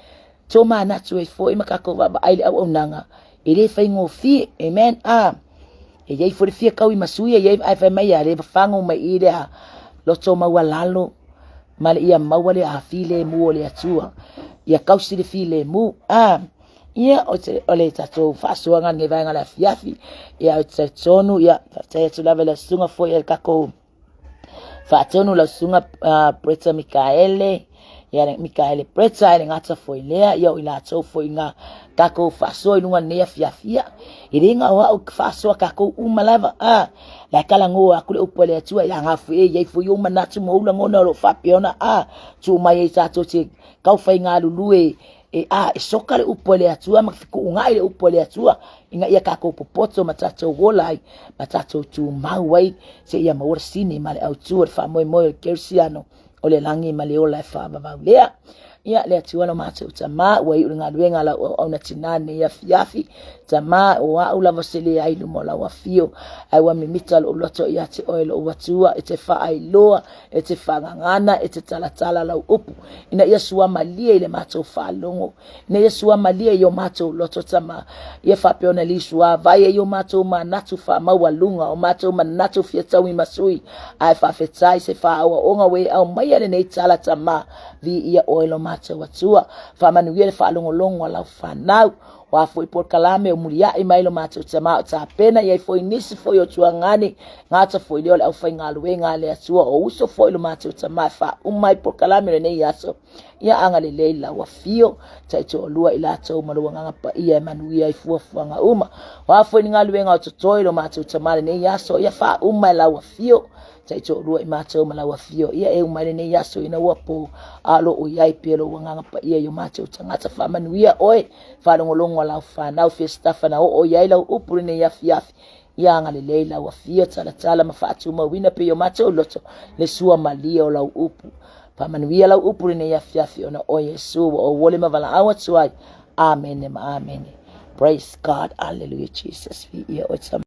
tomanatu ai foi ma tatou vaavaai le auaunaga, e le faigofie. Amen. Ah, e iai foi le fia tau i masui, e iai ae fai mai ia le fafago mai i le a loto maualalo ma le ia maua le a filemu o le Atua. Ia kausi le filemu. Ah, Ia, o le tatou faasoaga lenei vaega o le afiafi. Ia, ou te talitonu, ia, faafetai atu lava i lau susuga foi i le tatou faatonu, lau susuga Bretta Mikaele, ia, Mikaele Bretta, e le gata foi lea, ia, o i latou foi na tatou faasoa i luga o lenei afiafi. Ia, e le na o au faasoa tatou uma lava, a, la e talanoa atu le upu a le Atua, ia gafue e i ai foi ou manatu ma ou lagona o lo o faapea ona, a, tuu mai ai tatou te taufai galulue E a, e soka le upu a le Atua ma fetuunai le upu a le Atua ina ia tatou popoto ma tatou ola ai ma tatou tumau ai seia maua le sini ma le autu o le faamoemoe o le kerisiano o le lagi ma le ola e faavavau lea. Ia, le Atua lo matou Tamā, ua iu le galuega a lau auauna tinā nei afiafi. Tamā, o au lava se leai i luma o lau afio, ae ua mimita lou loto ia te oe lou Atua, e te faailoa e te faagagana, e te talatala lau upu, ina ia suamalie i le matou faalogo, ina ia suamalie i o matou loto tama, ia faapea ona lisuavai ai o matou manatu faamaualuga, o matou manatu fia tauimasui, ae faafetai se faaoaoga ua e aumaia lenei tala tama, viia oe lo matou Atua, faamanuia le faalogologo a lau fanau. O a foi polokalame o muliai mai lo matou tama o tapena i ai foi nisi foi o tuagane, gata foi lea o le aufaigaluega a le Atua o uso foi lo matou tama e faauma ai polokalame o lenei aso. Ia agalelei lau afio, taitoalua i latou ma lou agaga paia e manuia ai fuafuaga uma. O a foi ni galuega o totoe lo matou tama lenei aso, ia faauma e lau afio, taitoalua i matou ma lau afio. Ia e uma ai lenei aso ina ua po, a o lo o i ai pea lou agaga paia i o matou tagata. Faamanuia oe, faalogologo a lau fanau, fia sitafa na oo i ai lau upu lenei afiafi. Ia agalelei lau afio, talatala ma faatumauina pea i o matou loto le sua malie o lau upu. Faamanuia lau upu lenei afiafi ona oe Iesu ua ou ole ma valaau atu ai. Amene ma amene. Praise God. Hallelujah Jesus. Viia oe Tama.